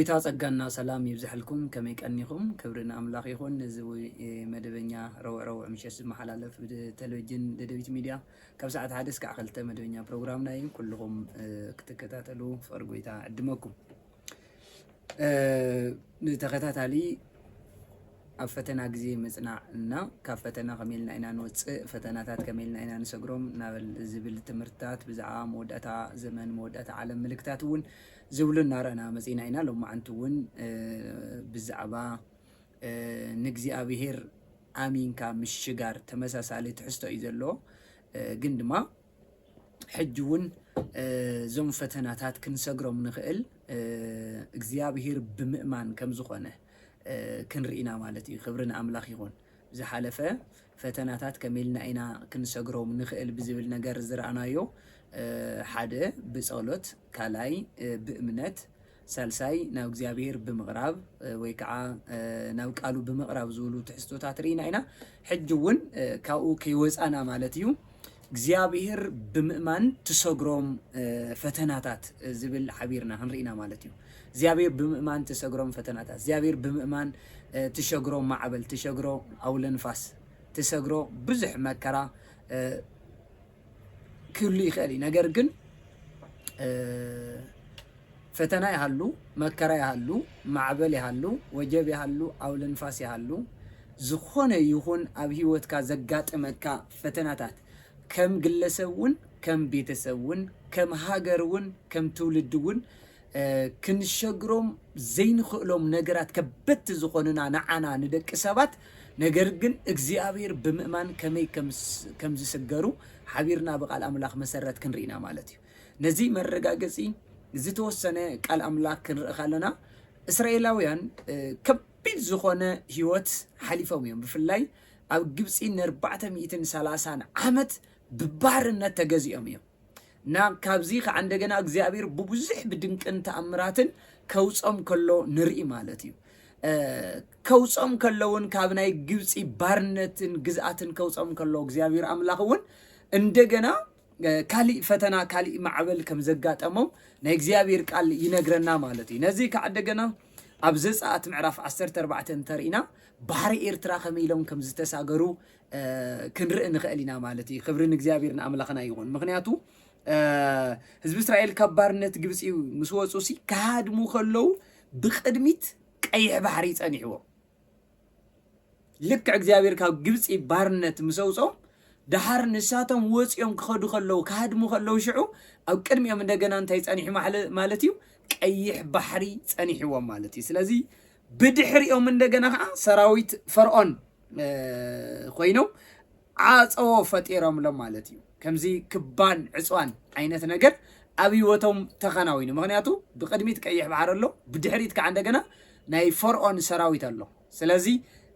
ጌታ ጸጋና ሰላም ይብዝሐልኩም። ከመይ ቀኒኹም? ክብሪ ንኣምላኽ ይኹን። እዚ ው-፣ እ፣ መደበኛ ረቡዕ ረቡዕ ምሸት ዝመሓላለፍ ብቴሌቪዥን ደደቢት ሚድያ ካብ ሰዓት ሓደ እስካዕ ክልተ መደበኛ ፕሮግራምና እዩ። ኩልኹም፣ እ፣ ክትከታተሉ ፍቕሪ ጎይታ ዕድመኩም። እ፣ ንተኸታታሊ ኣብ ፈተና ግዜ ምጽናዕ እና ካብ ፈተና ከመይ ኢልና ኢና ንወጽእ፣ ፈተናታት ከመይ ኢልና ኢና ንሰግሮም እናበል ዝብል ትምህርትታት ብዛዕባ መወዳእታ ዘመን፣ መወዳእታ ዓለም፣ ምልክታት እውን ዝብሉ እናረኣና መጺና ኢና። ሎማዓንቲ እውን፣ እ፣ ብዛዕባ፣ እ፣ ንእግዚኣብሔር ኣሚንካ ምሽጋር ተመሳሳሊ ትሕዝቶ እዩ ዘለዎ። እ፣ ግን ድማ ሕጂ እውን፣ እ፣ እዞም ፈተናታት ክንሰግሮም ንኽእል፣ እ፣ እግዚኣብሔር ብምእማን ከም ዝኾነ፣ እ፣ ክንርኢ ኢና ማለት እዩ። ክብሪ ንኣምላኽ ይኹን። ዝሓለፈ ፈተናታት ከመይ ኢልና ኢና ክንሰግሮም ንኽእል ብዝብል ነገር ዝረኣናዮ፣ እ፣ ሓደ ብጸሎት፣ ካልኣይ፣ እ፣ ብእምነት፣ ሳልሳይ ናብ እግዚኣብሔር ብምቕራብ፣ እ፣ ወይ ከዓ፣ እ፣ ናብ ቃሉ ብምቕራብ ዝብሉ ትሕዝቶታት ርኢና ኢና። ሕጂ እውን፣ እ፣ ካብኡ ከይወፃና ማለት እዩ። እግዚኣብሔር ብምእማን ትሰግሮም፣ እ፣ ፈተናታት፣ እ፣ ዝብል ሓቢርና ክንርኢና ማለት እዩ። እግዚኣብሔር ብምእማን ትሰግሮም ፈተናታት፣ እግዚኣብሔር ብምእማን፣ እ፣ ትሸግሮ ማዕበል፣ ትሸግሮ ኣውሎ ንፋስ፣ ትሰግሮ ብዙሕ መከራ፣ እ፣ ክህሉ ይኽእል እዩ። ነገር ግን፣ እ፣ ፈተና ይሃሉ፣ መከራ ይሃሉ፣ ማዕበል ይሃሉ፣ ወጀብ ይሃሉ፣ ኣውሎ ንፋስ ይሃሉ፣ ዝኾነ ይኹን ኣብ ህይወትካ ዘጋጥመካ ፈተናታት ከም ግለሰብ እውን፣ ከም ቤተሰብ እውን፣ ከም ሃገር እውን፣ ከም ትውልዲ እውን፣ እ፣ ክንሸግሮም ዘይንኽእሎም ነገራት ከበድቲ ዝኾኑና ንዓና ንደቂ ሰባት፣ ነገር ግን እግዚኣብሔር ብምእማን ከመይ ከም ስ-፣ ከም ዝስገሩ ሓቢርና ብቃል ኣምላኽ መሰረት ክንርኢና ማለት እዩ። ነዚ መረጋገጺ ዝተወሰነ ቃል ኣምላኽ ክንርኢ ከለና፣ እስራኤላውያን፣ እ፣ ከቢድ ዝኾነ ህይወት ሓሊፎም እዮም። ብፍላይ ኣብ ግብጺ ንኣርባዕተ ሚእትን ሰላሳን ዓመት ብባርነት ተገዚኦም እዮም። እና ካብዚ ከዓ እንደገና እግዚኣብሔር ብብዙሕ ብድንቅን ተኣምራትን ከውጾም ከሎ ንርኢ ማለት እዩ። እ፣ ከውጾም ከሎ እውን ካብ ናይ ግብጺ ባርነትን ግዝኣትን ከውጾም ከሎ እግዚኣብሔር ኣምላኽ እውን እንደገና፣ እ፣ ካሊእ ፈተና፣ ካሊእ ማዕበል ከም ዘጋጠሞም ናይ እግዚኣብሔር ቃል ይነግረና ማለት እዩ። ነዚ ከዓ እንደገና ኣብ ዘጸኣት ምዕራፍ ዓሰርተ ኣርባዕተ እንተርኢና ባሕሪ ኤርትራ ከመይ ኢሎም ከም ዝተሳገሩ፣ እ፣ ክንርኢ ንኽእል ኢና ማለት እዩ። ክብሪ ንእግዚኣብሔር ንኣምላኽና ይኹን። ምኽንያቱ፣ እ፣ ህዝቢ እስራኤል ካብ ባርነት ግብጺ ምስ ወጹ ሲ ክሃድሙ ከለዉ ብቕድሚት ቀይሕ ባሕሪ ጸኒሕዎም። ልክዕ እግዚኣብሔር ካብ ግብጺ ባርነት ምስ ኣውጾም፣ ደሓር ንሳቶም ወጺኦም ክኸዱ ከለዉ፣ ክሃድሙ ከለዉ፣ ሽዑ ኣብ ቅድሚኦም እንደገና እንታይ ጸኒሑ ማለ-፣ ማለት እዩ? ቀይሕ ባሕሪ ጸኒሕዎም ማለት እዩ። ስለዚ ብድሕሪኦም እንደገና ከዓ ሰራዊት ፈርዖን፣ እ፣ ኮይኖም ዓጸዎ ፈጢሮምሎም ማለት እዩ። ከምዚ ክባን ዕጽዋን ዓይነት ነገር ኣብ ህይወቶም ተኸናዊኑ። ምኽንያቱ ብቕድሚት ቀይሕ ባሕሪ ኣሎ፣ ብድሕሪት ከዓ እንደገና ናይ ፈርዖን ሰራዊት ኣሎ። ስለዚ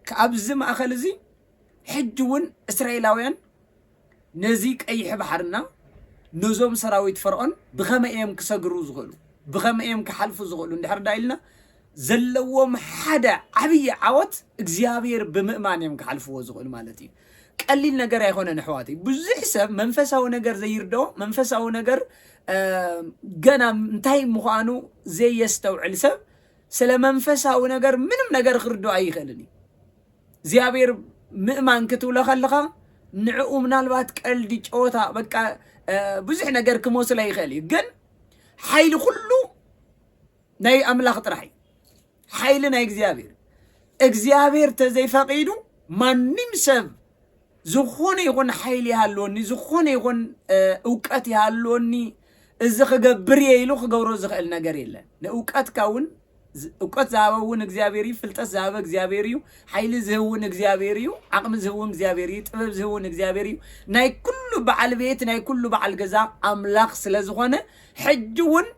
ከ-፣ ኣብዚ ማእከል እዚ ሕጂ እውን እስራኤላውያን ነዚ ቀይሕ ባሕርና ነዞም ሰራዊት ፈርዖን ብኸመይ እዮም ክሰግሩ ዝኽእሉ፣ ብኸመይ እዮም ክሓልፉ ዝኽእሉ እንድሕር ዳ ኢልና፣ ዘለዎም ሓደ ዓብዪ ዓወት እግዚኣብሔር ብምእማን እዮም ክሓልፍዎ ዝኽእሉ ማለት እዩ። ቀሊል ነገር ኣይኮነን ኣሕዋተይ። ብዙሕ ሰብ መንፈሳዊ ነገር ዘይርድኦ፣ መንፈሳዊ ነገር፣ እ፣ ገና እንታይ ምዃኑ ዘየስተውዕል ሰብ ስለ መንፈሳዊ ነገር ምንም ነገር ክርድኦ ኣይኽእልን እዩ። እግዚኣብሔር ምእማን ክትብሎ ከለኻ ንዕኡ ምናልባት ቀልዲ፣ ጨወታ፣ በቃ፣ እ፣ ብዙሕ ነገር ክመስሎ ይኽእል እዩ። ግን ሓይሊ ኩሉ ናይ ኣምላኽ ጥራሕ እዩ። ሓይሊ ናይ እግዚኣብሔር። እግዚኣብሔር ተዘይፈቒዱ ማንም ሰብ ዝኾነ ይኹን ሓይሊ ይሃልወኒ፣ ዝኾነ ይኹን፣ እ፣ እውቀት ይሃልወኒ፣ እዚ ክገብር እየ ኢሉ ክገብሮ ዝኽእል ነገር የለን። ንእውቀትካ እውን ዝ-፣ እውቀት ዝሃበ እውን እግዚኣብሔር እዩ፣ ፍልጠት ዝሃበ እግዚኣብሔር እዩ፣ ሓይሊ ዝህብ እውን እግዚኣብሔር እዩ፣ ዓቕሚ ዝህብ እውን እግዚኣብሔር እዩ፣ ጥበብ ዝህብ እውን እግዚኣብሔር እዩ። ናይ ኩሉ በዓል ቤት፣ ናይ ኩሉ በዓል ገዛ ኣምላኽ ስለ ዝኾነ፣ ሕጂ እውን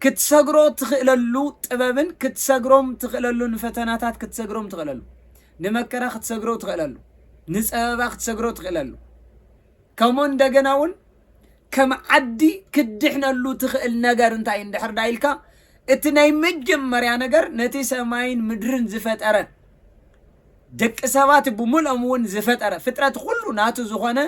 ክትሰግሮ ትኽእለሉ ጥበብን ክትሰግሮም ትኽእለሉ፣ ንፈተናታት ክትሰግሮም ትኽእለሉ፣ ንመከራ ክትሰግሮ ትኽእለሉ፣ ንጸበባ ክትሰግሮ ትኽእለሉ። ከምኡ እንደገና እውን ከም ዓዲ ክትድሕነሉ ትኽእል ነገር እንታይ እንድሕር ዳ ኢልካ፣ እቲ ናይ መጀመርያ ነገር ነቲ ሰማይን ምድርን ዝፈጠረ፣ ደቂ ሰባት ብምልኦም እውን ዝፈጠረ፣ ፍጥረት ኩሉ ናቱ ዝኾነ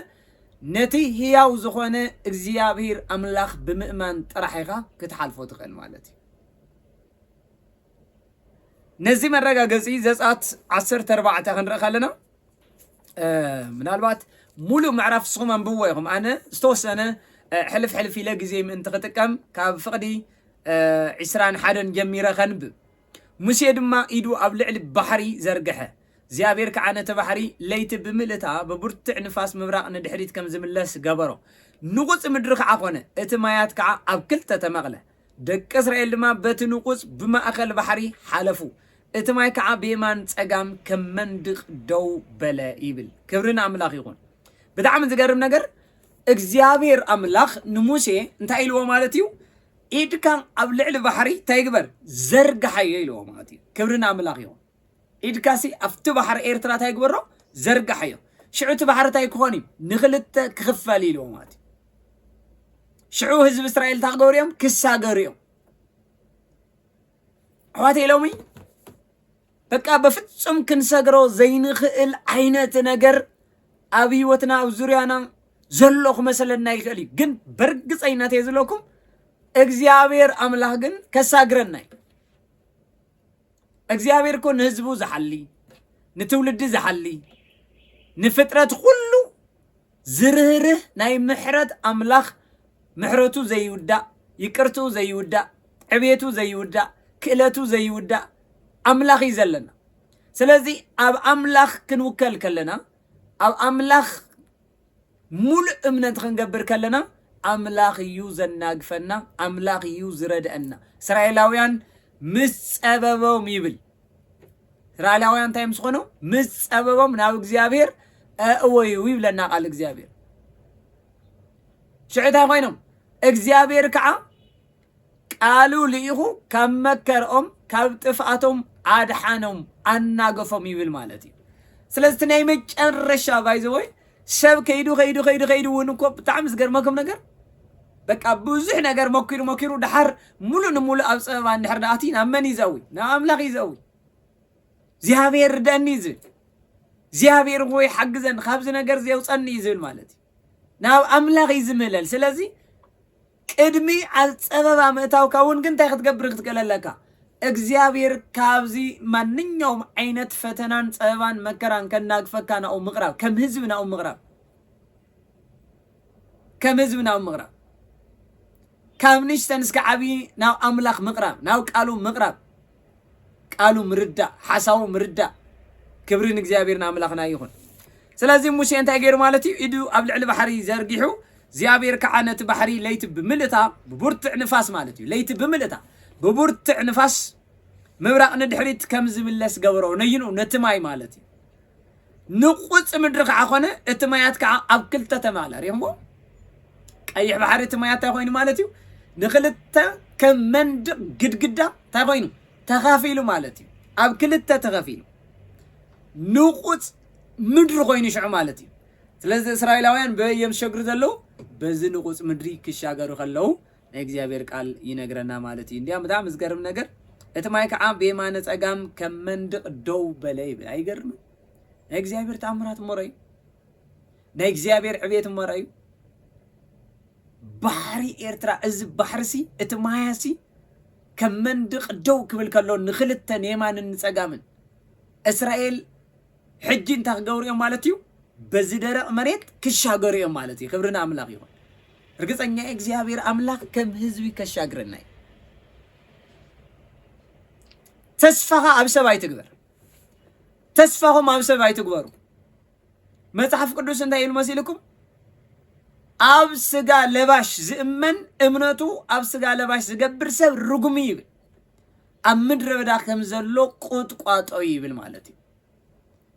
ነቲ ህያው ዝኾነ እግዚኣብሔር ኣምላኽ ብምእማን ጥራሕ ኢኻ ክትሓልፎ ትኽእል ማለት እዩ። ነዚ መረጋገፂ ዘፃት ዓሰርተ ኣርባዕተ ክንርኢ ከለና ምናልባት ሙሉእ ምዕራፍ ንስኹም ኣንብብዎ ኢኹም። ኣነ ዝተወሰነ ሕልፍ ሕልፍ ኢለ ግዜ ምእንቲ ክጥቀም ካብ ፍቕዲ ዕስራን ሓደን ጀሚረ ከንብብ። ሙሴ ድማ ኢዱ ኣብ ልዕሊ ባሕሪ ዘርግሐ፣ እግዚኣብሔር ከዓ ነቲ ባሕሪ ለይቲ ብምልእታ ብብርቱዕ ንፋስ ምብራቕ ንድሕሪት ከም ዝምለስ ገበሮ። ንቑጽ ምድሪ ከዓ ኾነ፣ እቲ ማያት ከዓ ኣብ ክልተ ተመቕለ። ደቂ እስራኤል ድማ በቲ ንቑጽ ብማእኸል ባሕሪ ሓለፉ። እቲ ማይ ከዓ ብየማን ጸጋም ከም መንድቕ ደው በለ ይብል። ክብሪ ንኣምላኽ ይኹን። ብጣዕሚ ዝገርም ነገር እግዚኣብሔር ኣምላኽ ንሙሴ እንታይ ኢልዎ ማለት እዩ? ኢድካ ኣብ ልዕሊ ባሕሪ እንታይ ግበር? ዘርግሓዮ ኢልዎ ማለት እዩ። ክብሪ ንኣምላኽ ይኹን። ኢድካሲ ኣብቲ ባሕሪ ኤርትራ እንታይ ግበሮ? ዘርግሓዮ። ሽዑ እቲ ባሕሪ እንታይ ክኾን እዩ? ንኽልተ ክኽፈል ኢልዎ ማለት እዩ። ሽዑ ህዝቢ እስራኤል እንታይ ክገብሩ እዮም? ክሳገሩ እዮም። ኣሕዋተይ ሎሚ በቃ በፍጹም ክንሰግሮ ዘይንኽእል ዓይነት ነገር ኣብ ህይወትና ኣብ ዙርያና ዘሎ ክመሰለና ይኽእል እዩ። ግን በርግጸይነት እየ ዝለኩም እግዚኣብሔር ኣምላኽ ግን ከሳግረና እዩ። እግዚኣብሔር እኮ ንህዝቡ ዝሓሊ፣ ንትውልዲ ዝሓሊ፣ ንፍጥረት ኩሉ ዝርህርህ ናይ ምሕረት ኣምላኽ፣ ምሕረቱ ዘይውዳእ፣ ይቅርትኡ ዘይውዳእ፣ ዕቤቱ ዘይውዳእ፣ ክእለቱ ዘይውዳእ ኣምላኽ እዩ ዘለና። ስለዚ ኣብ ኣምላኽ ክንውከል ከለና፣ ኣብ ኣምላኽ ሙሉእ እምነት ክንገብር ከለና ኣምላኽ እዩ ዘናግፈና፣ ኣምላኽ እዩ ዝረድአና። እስራኤላውያን ምስ ጸበቦም ይብል። እስራኤላውያን እንታይ ምስ ኾኑ? ምስ ጸበቦም ናብ እግዚኣብሔር ኣእወዩ ይብለና ቃል እግዚኣብሔር። ሽዑ እንታይ ኮይኖም? እግዚኣብሔር ከዓ ቃሉ ልኢኹ ካብ መከርኦም ካብ ጥፍኣቶም ኣድሓኖም ኣናገፎም ይብል ማለት እዩ። ስለዚ እቲ ናይ መጨረሻ ባይዘወይ ሰብ ከይዱ ከይዱ ከይዱ ከይዱ እውን እኮ ብጣዕሚ ዝገርመኩም ነገር በቃ ብዙሕ ነገር መኪሩ መኪሩ ድሓር ሙሉ ንሙሉ ኣብ ፀበባ እንድሕር ደኣቲ ናብ መን ይዘዊ? ናብ ኣምላኽ ይዘዊ። እግዚኣብሔር ርደኒ ይዝብል። እግዚኣብሔር ሆይ ሓግዘን ካብዚ ነገር ዘውፀኒ ይዝብል ማለት እዩ። ናብ ኣምላኽ እዩ ዝምህለል። ስለዚ ቅድሚ ኣብ ጸበባ ምእታውካ እውን ግን እንታይ ክትገብር ክትክእል ኣለካ? እግዚኣብሔር ካብዚ ማንኛውም ዓይነት ፈተናን ጸበባን መከራን ከናግፈካ ናብኡ ምቕራብ፣ ከም ህዝቢ ናብኡ ምቕራብ፣ ከም ህዝቢ ናብኡ ምቕራብ፣ ካብ ንእሽተን እስከ ዓብዪ ናብ ኣምላኽ ምቕራብ፣ ናብ ቃሉ ምቕራብ፣ ቃሉ ምርዳእ፣ ሓሳቡ ምርዳእ። ክብሪ ንእግዚኣብሔር ንኣምላኽና ይኹን። ስለዚ ሙሴ እንታይ ገይሩ ማለት እዩ? ኢዱ ኣብ ልዕሊ ባሕሪ ዘርጊሑ እግዚኣብሔር ከዓ ነቲ ባሕሪ ለይቲ ብምልእታ ብብርቱዕ ንፋስ ማለት እዩ። ለይቲ ብምልእታ ብብርቱዕ ንፋስ ምብራቕ ንድሕሪት ከም ዝምለስ ገበሮ። ነይኑ ነቲ ማይ ማለት እዩ። ንቑጽ ምድሪ ከዓ ኾነ፣ እቲ ማያት ከዓ ኣብ ክልተ ተማላ። ሪኹምዎ? ቀይሕ ባሕሪ እቲ ማያት እንታይ ኮይኑ ማለት እዩ? ንኽልተ ከም መንድቕ ግድግዳ እንታይ ኮይኑ? ተኸፊሉ ማለት እዩ። ኣብ ክልተ ተኸፊሉ። ንቑጽ ምድሪ ኮይኑ ሽዑ ማለት እዩ። ስለዚ እስራኤላውያን በየም ሸግሩ ዘለዉ በዚ ንቑጽ ምድሪ ክሻገሩ ከለዉ ናይ እግዚኣብሔር ቃል ይነግረና ማለት እዩ። እንዲያም ብጣዕሚ ዝገርም ነገር እቲ ማይ ከዓ ብየማነ ጸጋም ከም መንድቕ ደው በለ ይብል። ኣይገርምን? ናይ እግዚኣብሔር ተኣምራት እሞ ረዩ። ናይ እግዚኣብሔር ዕቤት እሞ ረዩ። ባሕሪ ኤርትራ፣ እዚ ባሕርሲ፣ እቲ ማያሲ ከም መንድቕ ደው ክብል ከሎ ንኽልተ ንየማንን ንጸጋምን እስራኤል ሕጂ እንታይ ክገብሩ እዮም ማለት እዩ? በዚ ደረቕ መሬት ክሻገሩ እዮም ማለት እዩ። ክብሪ ንኣምላኽ ይኹን። ርግጸኛ እየ እግዚኣብሔር ኣምላኽ ከም ህዝቢ ከሻግረና እዩ። ተስፋኻ ኣብ ሰብ ኣይትግበር። ተስፋኹም ኣብ ሰብ ኣይትግበሩ። መጽሓፍ ቅዱስ እንታይ ኢሉ መሲልኩም? ኣብ ስጋ ለባሽ ዝእመን እምነቱ ኣብ ስጋ ለባሽ ዝገብር ሰብ ርጉም እዩ ይብል። ኣብ ምድረ በዳ ከም ዘሎ ቁጥቋጦ እዩ ይብል ማለት እዩ።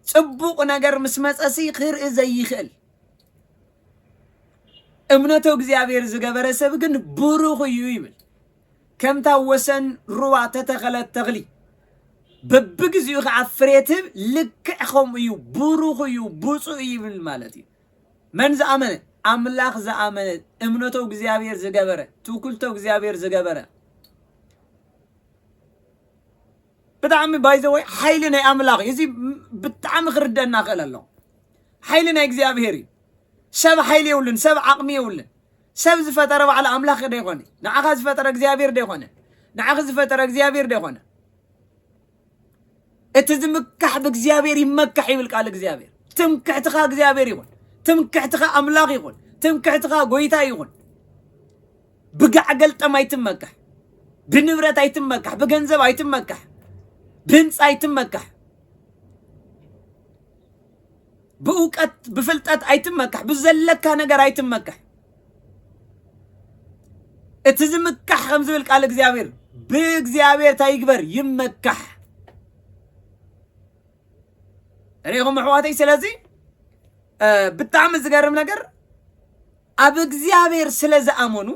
ጽቡቕ ነገር ምስ መጸሲ ክርኢ ዘይኽእል እምነቱ እግዚኣብሔር ዝገበረ ሰብ ግን ብሩኽ እዩ ይብል። ከምታ ወሰን ሩባ ተተኸለት ተኽሊ በብግዚኡ ከዓ ፍሬ ትህብ፣ ልክዕ ከምኡ እዩ፣ ብሩኽ እዩ፣ ብፁዕ እዩ ይብል ማለት እዩ። መን ዝኣመነ? ኣምላኽ ዝኣመነ፣ እምነቱ እግዚኣብሔር ዝገበረ፣ ትውክልቶ እግዚኣብሔር ዝገበረ። ብጣዕሚ ባይዘወይ ሓይሊ ናይ ኣምላኽ እዩ። እዚ ብጣዕሚ ክርደና ክእል ኣለዎ። ሓይሊ ናይ እግዚኣብሔር እዩ። ሰብ ሓይሊ የብሉን፣ ሰብ ዓቕሚ የብሉን። ሰብ ዝፈጠረ ባዕሉ ኣምላኽ ዶ ይኾነ? ንዓኻ ዝፈጠረ እግዚኣብሔር ዶ ይኾነ? ንዓኺ ዝፈጠረ እግዚኣብሔር ዶ ይኾነ? እቲ ዝምካሕ ብእግዚኣብሔር ይመካሕ ይብል ቃል እግዚኣብሔር። ትምክሕትኻ እግዚኣብሔር ይኹን። ትምክሕትኻ ኣምላኽ ይኹን። ትምክሕትኻ ጎይታ ይኹን። ብጋዕ ገልጠም ኣይትመካሕ። ብንብረት ኣይትመካሕ። ብገንዘብ ኣይትመካሕ። ብህንፃ ኣይትመካሕ። ብእውቀት ብፍልጠት ኣይትመካሕ። ብዘለካ ነገር ኣይትመካሕ። እቲ ዝምካሕ ከም ዝብል ቃል እግዚኣብሔር፣ ብእግዚኣብሔር እንታይ ይግበር? ይመካሕ። ርኢኹም ኣሕዋተይ? ስለዚ ብጣዕሚ ዝገርም ነገር፣ ኣብ እግዚኣብሔር ስለ ዝኣመኑ፣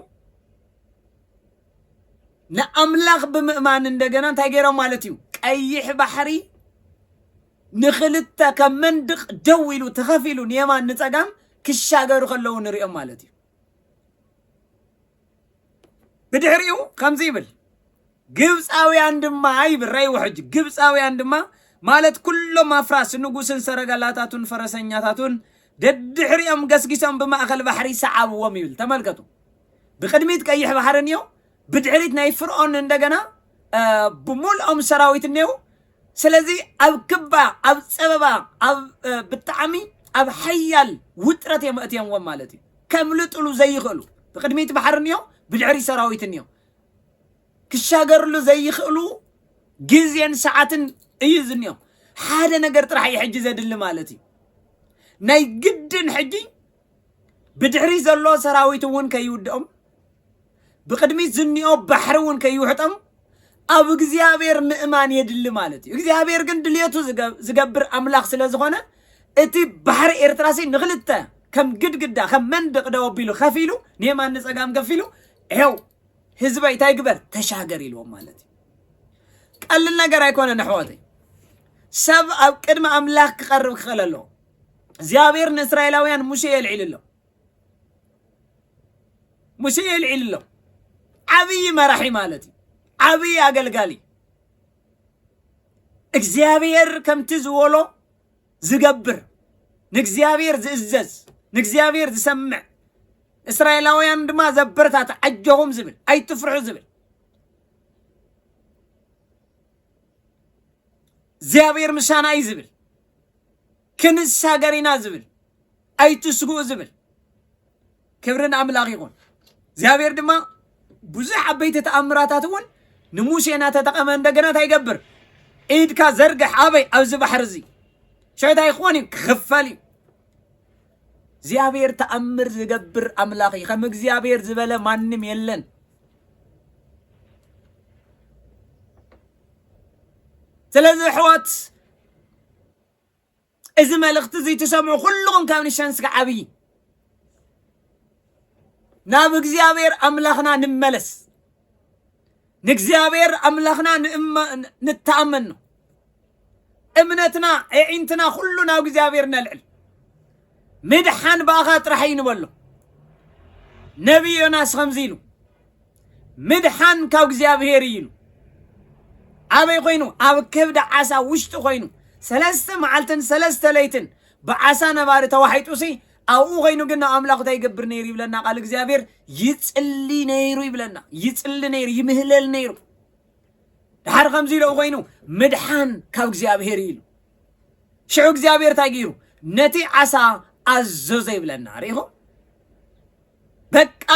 ንኣምላኽ ብምእማን እንደገና እንታይ ገይሮም ማለት እዩ? ቀይሕ ባሕሪ ንኽልተ ከም መንድቕ ደው ኢሉ ተኸፊሉ ንየማን ንጸጋም ክሻገሩ ከለዉ ንሪኦም ማለት እዩ። ብድሕሪኡ ከምዚ ይብል፣ ግብፃውያን ድማ ይብል። ረእይዎ ሕጂ፣ ግብፃውያን ድማ ማለት ኩሎም ኣፍራስ ንጉስን ሰረገላታቱን ፈረሰኛታቱን ደድሕሪኦም ገስጊሶም ብማእኸል ባሕሪ ሰዓብዎም ይብል። ተመልከቱ፣ ብቕድሚት ቀይሕ ባሕሪ እኒኦ፣ ብድሕሪት ናይ ፍርዖን እንደገና ብሙልኦም ሰራዊት እኒው። ስለዚ ኣብ ክባ፣ ኣብ ፀበባ፣ ኣብ ብጣዕሚ ኣብ ሓያል ውጥረት እዮም ኣእትዮምዎም ማለት እዩ። ከምልጥሉ ዘይኽእሉ፣ ብቕድሚት ባሕሪ እኒኦ፣ ብድሕሪ ሰራዊት እኒኦ፣ ክሻገርሉ ዘይኽእሉ ግዜን ሰዓትን እዩ ዝኒኦ። ሓደ ነገር ጥራሕ እዩ ሕጂ ዘድሊ ማለት እዩ። ናይ ግድን ሕጂ ብድሕሪ ዘሎ ሰራዊት እውን ከይውድኦም፣ ብቕድሚት ዝኒኦ ባሕሪ እውን ከይውሕጦም ኣብ እግዚኣብሔር ምእማን የድሊ ማለት እዩ። እግዚኣብሔር ግን ድልየቱ ዝገ-፣ ዝገብር ኣምላኽ ስለ ዝኾነ፣ እቲ ባሕሪ ኤርትራሲ ንኽልተ ከም ግድግዳ፣ ከም መንደቕ ደው ኣቢሉ ከፊሉ፣ ንየማን ንጸጋም ከፊሉ፣ ይኸው ህዝበይ እንታይ ግበር? ተሻገር ኢልዎም ማለት እዩ። ቀልል ነገር ኣይኮነን ኣሕዋተይ። ሰብ ኣብ ቅድሚ ኣምላኽ ክቐርብ ክኽእል ኣለዎ። እግዚኣብሔር ንእስራኤላውያን ሙሴ የልዒሉ ኣሎ። ሙሴ የልዒሉ ኣሎ። ዓብዪ መራሒ ማለት እዩ። ዓብዪ ኣገልጋሊ። እግዚኣብሔር ከምቲ ዝበሎ ዝገብር፣ ንእግዚኣብሔር ዝእዘዝ፣ ንእግዚኣብሔር ዝሰምዕ፣ እስራኤላውያን ድማ ዘበረታትዕ፣ ኣጆኹም ዝብል፣ ኣይትፍርሑ ዝብል፣ እግዚኣብሔር ምሳና እዩ ዝብል፣ ክንሳገር ኢና ዝብል፣ ኣይትስግኡ ዝብል። ክብሪ ንኣምላኽ ይኹን። እግዚኣብሔር ድማ ብዙሕ ዓበይቲ ተኣምራታት እውን ንሙሴ እናተጠቐመ እንደገና እንታይ ይገብር? ኢድካ ዘርግሕ ኣበይ? ኣብዚ ባሕሪ እዚ። ሽዑ እንታይ ክኾን እዩ? ክኽፈል እዩ። እግዚኣብሔር ተኣምር ዝገብር ኣምላኽ እዩ። ከም እግዚኣብሔር ዝበለ ማንም የለን። ስለዚ ኣሕዋት፣ እዚ መልእኽቲ እዚ ትሰምዑ ኩልኹም ካብ ንእሽተን እስከ ዓብዪ፣ ናብ እግዚኣብሔር ኣምላኽና ንመለስ። ንእግዚኣብሔር ኣምላኽና ንእመ-፣ ንተኣመኖ። እምነትና፣ ኣዒንትና ኩሉ ናብ እግዚኣብሔር ነልዕል። ምድሓን ብኣኻ ጥራሕ እዩ ንበሎ። ነቢይ ዮናስ ከምዚ ኢሉ፣ ምድሓን ካብ እግዚኣብሔር እዩ ኢሉ። ኣበይ ኮይኑ? ኣብ ከብዲ ዓሳ ውሽጢ ኮይኑ፣ ሰለስተ መዓልትን ሰለስተ ለይትን ብዓሳ ነባሪ ተዋሒጡሲ፣ ኣብኡ ኮይኑ ግን ናብ ኣምላኹ እንታይ ይገብር ነይሩ ይብለና ቃል እግዚኣብሔር? ይጽሊ ነይሩ ይብለና። ይጽሊ ነይሩ፣ ይምህለል ነይሩ። ድሓር ከምዚ ኢሉ ኮይኑ፣ ምድሓን ካብ እግዚኣብሔር እዩ ኢሉ። ሽዑ እግዚኣብሔር እንታይ ገይሩ? ነቲ ዓሳ ኣዘዞ ይብለና። ርኢኹም? በቃ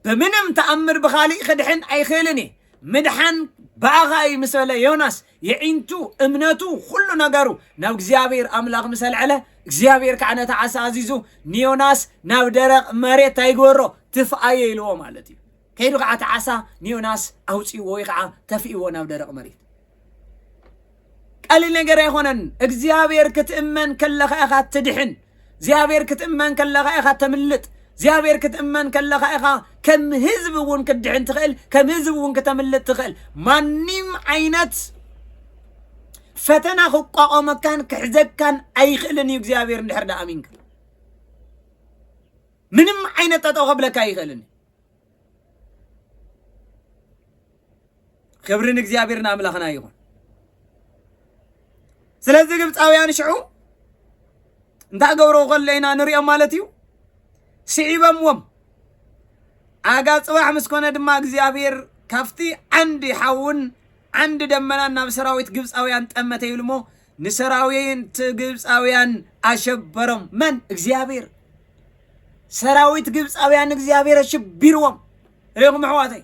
ብምንም ተኣምር ብኻሊእ ክድሕን ኣይኽእልን እየ። ምድሓን ብኣኻ እዩ ምስ በለ ዮናስ፣ የዒንቱ፣ እምነቱ፣ ኩሉ ነገሩ ናብ እግዚኣብሔር ኣምላኽ ምስ ኣልዐለ፣ እግዚኣብሔር ከዓ ነቲ ዓሳ ኣዚዙ ንዮናስ ናብ ደረቕ መሬት እንታይ ይግበሮ? ትፍኣዮ ኢልዎ ማለት እዩ። ከይዱ ከዓ እቲ ዓሳ ንዮናስ ኣውፅእዎ ወይ ከዓ ተፍእዎ ናብ ደረቕ መሬት። ቀሊል ነገር ኣይኮነን። እግዚኣብሔር ክትእመን ከለኻ ኢኻ ትድሕን። እግዚኣብሔር ክትእመን ከለኻ ኢኻ ተምልጥ። እግዚኣብሔር ክትእመን ከለኻ ኢኻ ከም ህዝቢ እውን ክትድሕን ትኽእል፣ ከም ህዝቢ እውን ክተምልጥ ትኽእል። ማንም ዓይነት ፈተና ክቋቋመካን ክሕዘካን ኣይኽእልን እዩ እግዚኣብሔር እንድሕር ደኣ ኣሚንካ። ምንም ዓይነት ጠጠው ከብለካ ኣይኽእልን። ክብሪ ንእግዚኣብሔር ንኣምላኽና ይኹን። ስለዚ ግብፃውያን ሽዑ እንታይ ገብረው ከሎ ኢና ንሪኦም ማለት እዩ። ስዒቦምዎም። ኣጋ ፅባሕ ምስ ኮነ ድማ እግዚኣብሔር ካብቲ ዓንዲ ሓውን ዓንዲ ደመና ናብ ሰራዊት ግብፃውያን ጠመተ ይብል እሞ፣ ንሰራዊት ግብፃውያን ኣሸበሮም። መን? እግዚኣብሔር። ሰራዊት ግብፃውያን እግዚኣብሔር ኣሽቢርዎም። ርኢኹም ኣሕዋተይ?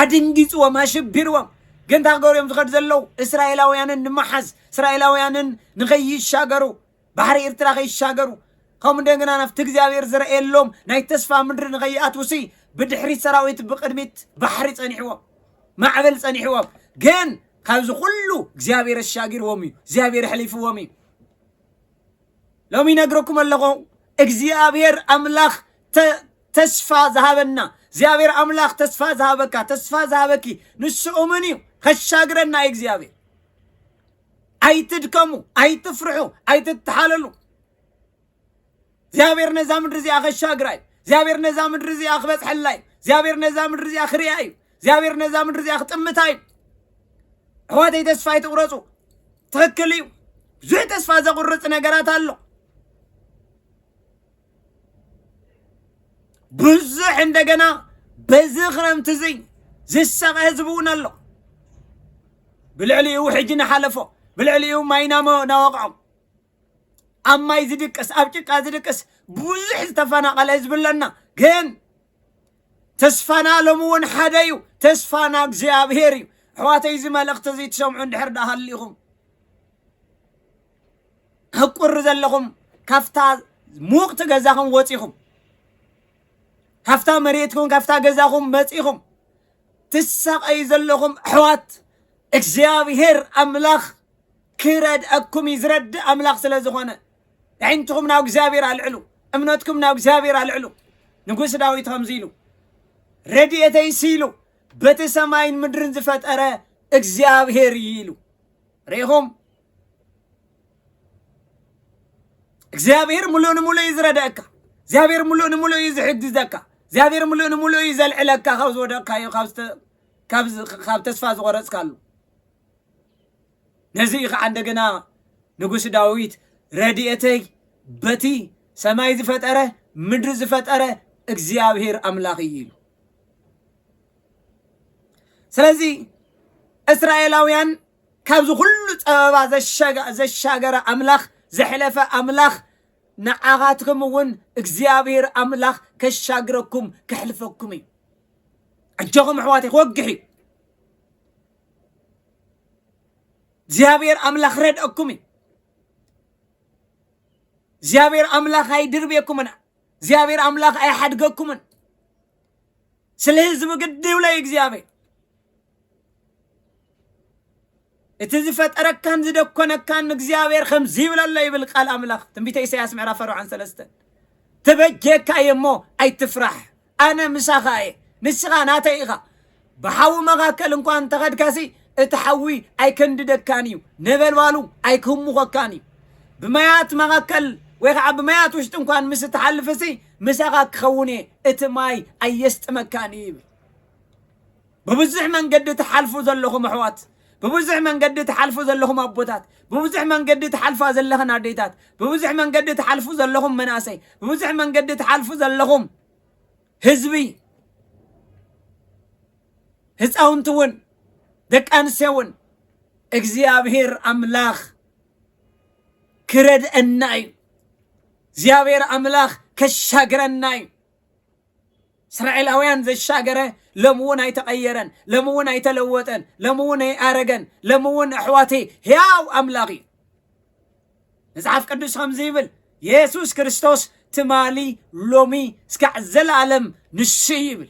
ኣድንጊፅዎም፣ ኣሽቢርዎም። ግን እንታይ ክገብሩ እዮም ዝኸዱ ዘለዉ? እስራኤላውያንን ንምሓዝ፣ እስራኤላውያንን ንኸይሻገሩ፣ ባሕሪ ኤርትራ ከይሻገሩ፣ ከምኡ እንደገና ናብቲ እግዚኣብሔር ዝረኣየሎም ናይ ተስፋ ምድሪ ንኸይኣትውሲ፣ ብድሕሪት ሰራዊት፣ ብቕድሚት ባሕሪ ጸኒሕዎም፣ ማዕበል ጸኒሕዎም። ግን ካብዚ ኩሉ እግዚኣብሔር ኣሻጊርዎም እዩ፣ እግዚኣብሔር ኣሕሊፍዎም እዩ። ሎሚ ይነግረኩም ኣለኹ፣ እግዚኣብሔር ኣምላኽ ተ-፣ ተስፋ ዝሃበና፣ እግዚኣብሔር ኣምላኽ ተስፋ ዝሃበካ፣ ተስፋ ዝሃበኪ፣ ንሱ እሙን እዩ፣ ከሻግረና እዩ እግዚኣብሔር። ኣይትድከሙ፣ ኣይትፍርሑ፣ ኣይትተሓለሉ። እግዚኣብሔር ነዛ ምድሪ እዚኣ ከሻግራ እዩ። እግዚኣብሔር ነዛ ምድሪ እዚኣ ክበጽሐላ እዩ። እግዚኣብሔር ነዛ ምድሪ እዚኣ ክሪኣ እዩ። እግዚኣብሔር ነዛ ምድሪ እዚኣ ክጥምታ እዩ። ኣሕዋተይ፣ ተስፋ ኣይትቑረጹ። ትኽክል እዩ። ብዙሕ ተስፋ ዘቑርጽ ነገራት ኣሎ። ብዙሕ እንደገና በዚ ክረምቲ እዚ ዝሳቐ ህዝቢ እውን ኣሎ። ብልዕሊኡ ውሕጂ እናሓለፎ፣ ብልዕሊኡ ማይ ናመ-፣ ናወቕዖም፣ ኣብ ማይ ዝድቅስ፣ ኣብ ጭቃ ዝድቅስ ብዙሕ ዝተፈናቐለ ህዝቢ ኣለና። ግን ተስፋና ሎሚ እውን ሓደ እዩ። ተስፋና እግዚኣብሔር እዩ። ኣሕዋተይ፣ እዚ መልእኽቲ እዚ ትሰምዑ እንድሕር ደኣ ሃሊኹም፣ ህቁር ዘለኹም፣ ካብታ ሙቕቲ ገዛኹም ወጺኹም፣ ካብታ መሬትኩም፣ ካብታ ገዛኹም መጺኹም ትሳቐዩ ዘለኹም ኣሕዋት፣ እግዚኣብሔር ኣምላኽ ክረድኣኩም እዩ። ዝረድእ ኣምላኽ ስለ ዝኾነ፣ ኣዒንትኹም ናብ እግዚኣብሔር ኣልዕሉ፣ እምነትኩም ናብ እግዚኣብሔር ኣልዕሉ። ንጉስ ዳዊት ከምዚ ኢሉ፣ "ረድኤተይሲ" ኢሉ፣ "በቲ ሰማይን ምድርን ዝፈጠረ እግዚኣብሔር እዩ" ኢሉ። ርኢኹም? እግዚኣብሔር ምሉእ ንምሉእ እዩ ዝረድኣካ። እግዚኣብሔር ምሉእ ንምሉእ እዩ ዝሕግዘካ። እግዚኣብሔር ምሉእ ንምሉእ እዩ ዘልዕለካ ካብ ዝወደቕካዮ፣ ካብ ዝተ-፣ ካብ ዝ-፣ ካብ ተስፋ ዝቖረጽካሉ። ነዚ እዩ ኸዓ እንደገና ንጉስ ዳዊት፣ "ረድኤተይ በቲ ሰማይ ዝፈጠረ ምድሪ ዝፈጠረ እግዚኣብሔር ኣምላኽ እዩ" ኢሉ። ስለዚ እስራኤላውያን ካብዚ ኩሉ ጸበባ ዘሻጋ-፣ ዘሻገረ ኣምላኽ፣ ዘሕለፈ ኣምላኽ፣ ንዓኻትኩም እውን እግዚኣብሔር ኣምላኽ ከሻግረኩም፣ ከሕልፈኩም እዩ። ኣጆኹም ኣሕዋተይ፣ ክወግሕ እዩ። እግዚኣብሔር ኣምላኽ ረድአኩም እዩ። እግዚኣብሔር ኣምላኽ ኣይድርብየኩምን። እግዚኣብሔር ኣምላኽ ኣይሓድገኩምን። ስለ ህዝቢ ግዲ ይብሎ እዩ እግዚኣብሔር። እቲ ዝፈጠረካን ዝደኮነካን እግዚኣብሔር ከምዚ ይብል ኣሎ ይብል ቃል ኣምላኽ። ትንቢተ ኢሳያስ ምዕራፍ ኣርባዓን ሰለስተን። "ተበጀካ እየ እሞ ኣይትፍራሕ፣ ኣነ ምሳኻ እየ፣ ንስኻ ናተይ ኢኻ። ብሓዊ መኻከል እንኳ እንተኸድካሲ እቲ ሓዊ ኣይከንድደካን እዩ፣ ነበልባሉ ኣይክህሙኸካን እዩ። ብማያት መኻከል ወይ ከዓ ብማያት ውሽጢ እንኳን ምስ እትሓልፍሲ ምሳኻ ክኸውን እየ፣ እቲ ማይ ኣየስጥመካን እዩ" ይብል። ብብዙሕ መንገዲ ትሓልፉ ዘለኹም ኣሕዋት፣ ብብዙሕ መንገዲ ትሓልፉ ዘለኹም ኣቦታት፣ ብብዙሕ መንገዲ ትሓልፋ ዘለኽን ኣዴታት፣ ብብዙሕ መንገዲ ትሓልፉ ዘለኹም መናእሰይ፣ ብብዙሕ መንገዲ ትሓልፉ ዘለኹም ህዝቢ፣ ህፃውንቲ እውን፣ ደቂ ኣንስትዮ እውን፣ እግዚኣብሔር ኣምላኽ ክረድአና እዩ። እግዚኣብሔር ኣምላኽ ከሻግረና እዩ። እስራኤላውያን ዘሻገረ ሎሚ እውን ኣይተቐየረን፣ ሎሚ እውን ኣይተለወጠን፣ ሎሚ እውን ኣይኣረገን። ሎሚ እውን ኣሕዋተይ ሕያው ኣምላኽ እዩ። መጽሓፍ ቅዱስ ከምዚ ይብል፣ የሱስ ክርስቶስ ትማሊ፣ ሎሚ፣ እስካዕ ዘለኣለም ንሱ እዩ ይብል።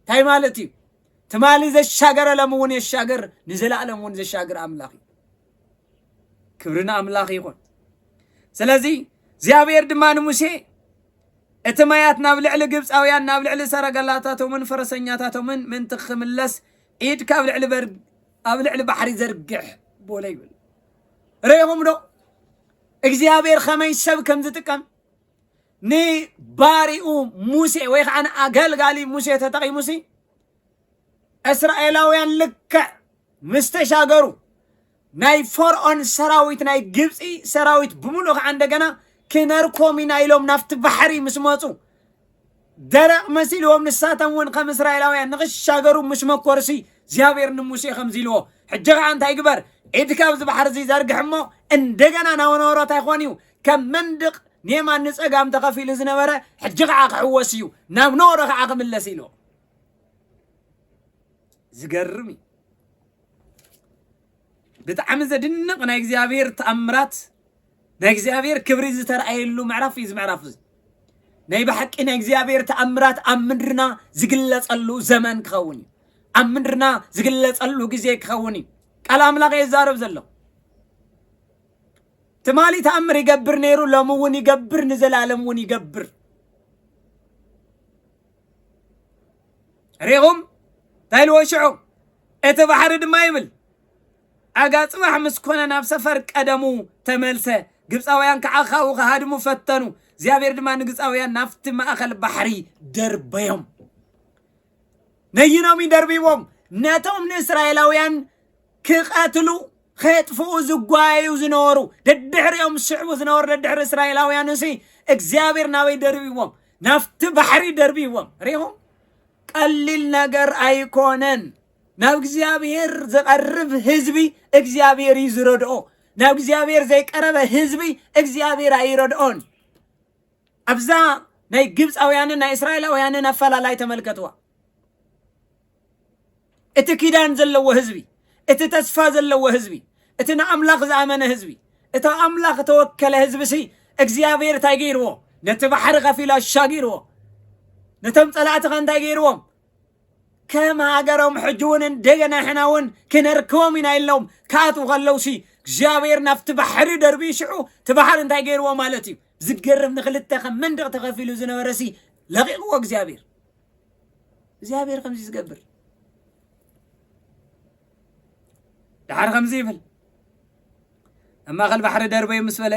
እንታይ ማለት እዩ? ትማሊ ዘሻገረ ሎሚ እውን የሻግር፣ ንዘለኣለም እውን ዘሻግር ኣምላኽ እዩ። ክብሪ ንኣምላኽ ይኹን። ስለዚ እግዚኣብሔር ድማ ንሙሴ፣ "እቲ ማያት ናብ ልዕሊ ግብፃውያን፣ ናብ ልዕሊ ሰረገላታቶምን ፈረሰኛታቶምን ምእንቲ ክምለስ፣ ኢድካ ኣብ ልዕሊ በር-፣ ኣብ ልዕሊ ባሕሪ ዘርግሕ" በሎ ይብል። ርኢኹም ዶ እግዚኣብሔር ከመይ ሰብ ከም ዝጥቀም? ንባሪኡ ሙሴ ወይ ከዓ ንኣገልጋሊ ሙሴ ተጠቒሙሲ፣ እስራኤላውያን ልክዕ ምስ ተሻገሩ፣ ናይ ፈርዖን ሰራዊት፣ ናይ ግብፂ ሰራዊት ብምሉእ ከዓ እንደገና ክነርኮም ኢና ኢሎም ናብቲ ባሕሪ ምስ መፁ፣ ደረቕ መሲልዎም፣ ንሳቶም እውን ከም እስራኤላውያን ንኽሻገሩ ምስ መኮርሲ፣ እግዚኣብሔር ንሙሴ ከምዚ ኢልዎ፣ ሕጂ ኸዓ እንታይ ግበር? ኢድካ ኣብዚ ባሕሪ እዚ ዘርግሕ እሞ፣ እንደገና ናብ ኖሮ እንታይ ክኾን እዩ? ከም መንድቕ ንየማን ንጸጋም ተኸፊሉ ዝነበረ፣ ሕጂ ኸዓ ክሕወስ እዩ፣ ናብ ኖሮ ኸዓ ክምለስ ኢልዎ። ዝገርም እዩ። ብጣዕሚ ዘድንቕ ናይ እግዚኣብሔር ተኣምራት፣ ናይ እግዚኣብሔር ክብሪ ዝተረኣየሉ ምዕራፍ እዩ እዚ ምዕራፍ እዚ። ናይ ብሓቂ ናይ እግዚኣብሔር ተኣምራት ኣብ ምድርና ዝግለጸሉ ዘመን ክኸውን እዩ። ኣብ ምድርና ዝግለጸሉ ግዜ ክኸውን እዩ። ቃል ኣምላኽ እየ ዝዛረብ ዘሎ። ትማሊ ተኣምር ይገብር ነይሩ፣ ሎሚ እውን ይገብር፣ ንዘላለም እውን ይገብር። ርኢኹም? እንታይ ኢልዎ ሽዑ? እቲ ባሕሪ ድማ ይብል፣ ኣጋ ጽባሕ ምስ ኮነ ናብ ሰፈር ቀደሙ ተመልሰ። ግብፃውያን ከዓ ካብኡ ክሃድሙ ፈተኑ። እግዚኣብሔር ድማ ንግብፃውያን ናብቲ ማእኸል ባሕሪ ደርበዮም። ነይኖም ይደርብዎም። ነቶም ንእስራኤላውያን ክቐትሉ፣ ከጥፍኡ ዝጓየዩ ዝነበሩ፣ ደድሕሪኦም ዝስዕቡ ዝነበሩ ደድሕሪ እስራኤላውያን እሲ እግዚኣብሔር ናበይ ደርብዎም? ናብቲ ባሕሪ ደርብዎም። ርኢኹም? ቀሊል ነገር ኣይኮነን። ናብ እግዚኣብሔር ዝቐርብ ህዝቢ እግዚኣብሔር እዩ ዝረድኦ። ናብ እግዚኣብሔር ዘይቀረበ ህዝቢ እግዚኣብሔር ኣይረድኦን። ኣብዛ ናይ ግብፃውያንን ናይ እስራኤላውያንን ኣፈላላይ ተመልከትዋ። እቲ ኪዳን ዘለዎ ህዝቢ፣ እቲ ተስፋ ዘለዎ ህዝቢ፣ እቲ ንኣምላኽ ዝኣመነ ህዝቢ፣ እቲ ኣምላኽ እተወከለ ህዝቢ ሲ እግዚኣብሔር እንታይ ገይርዎ? ነቲ ባሕሪ ከፊሉ ኣሻጊርዎ። ነቶም ጸላእቲ ኸ እንታይ ገይርዎም? ከም ሃገሮም ሕጂ እውን እንደገና ሕና እውን ክነርክቦም ኢና ኢሎም ክኣትዉ ከለውሲ እግዚኣብሔር ናብቲ ባሕሪ ደርብዩ ሽዑ እቲ ባሕሪ እንታይ ገይርዎ ማለት እዩ? ዝገርም ንኽልተ ከም መንደቕ ተኸፊሉ ዝነበረ ሲ ለቒቕዎ እግዚኣብሔር። እግዚኣብሔር ከምዚ ዝገብር ደሓር ከምዚ ይብል። ኣብ ማእኸል ባሕሪ ደርበዩ ምስ በለ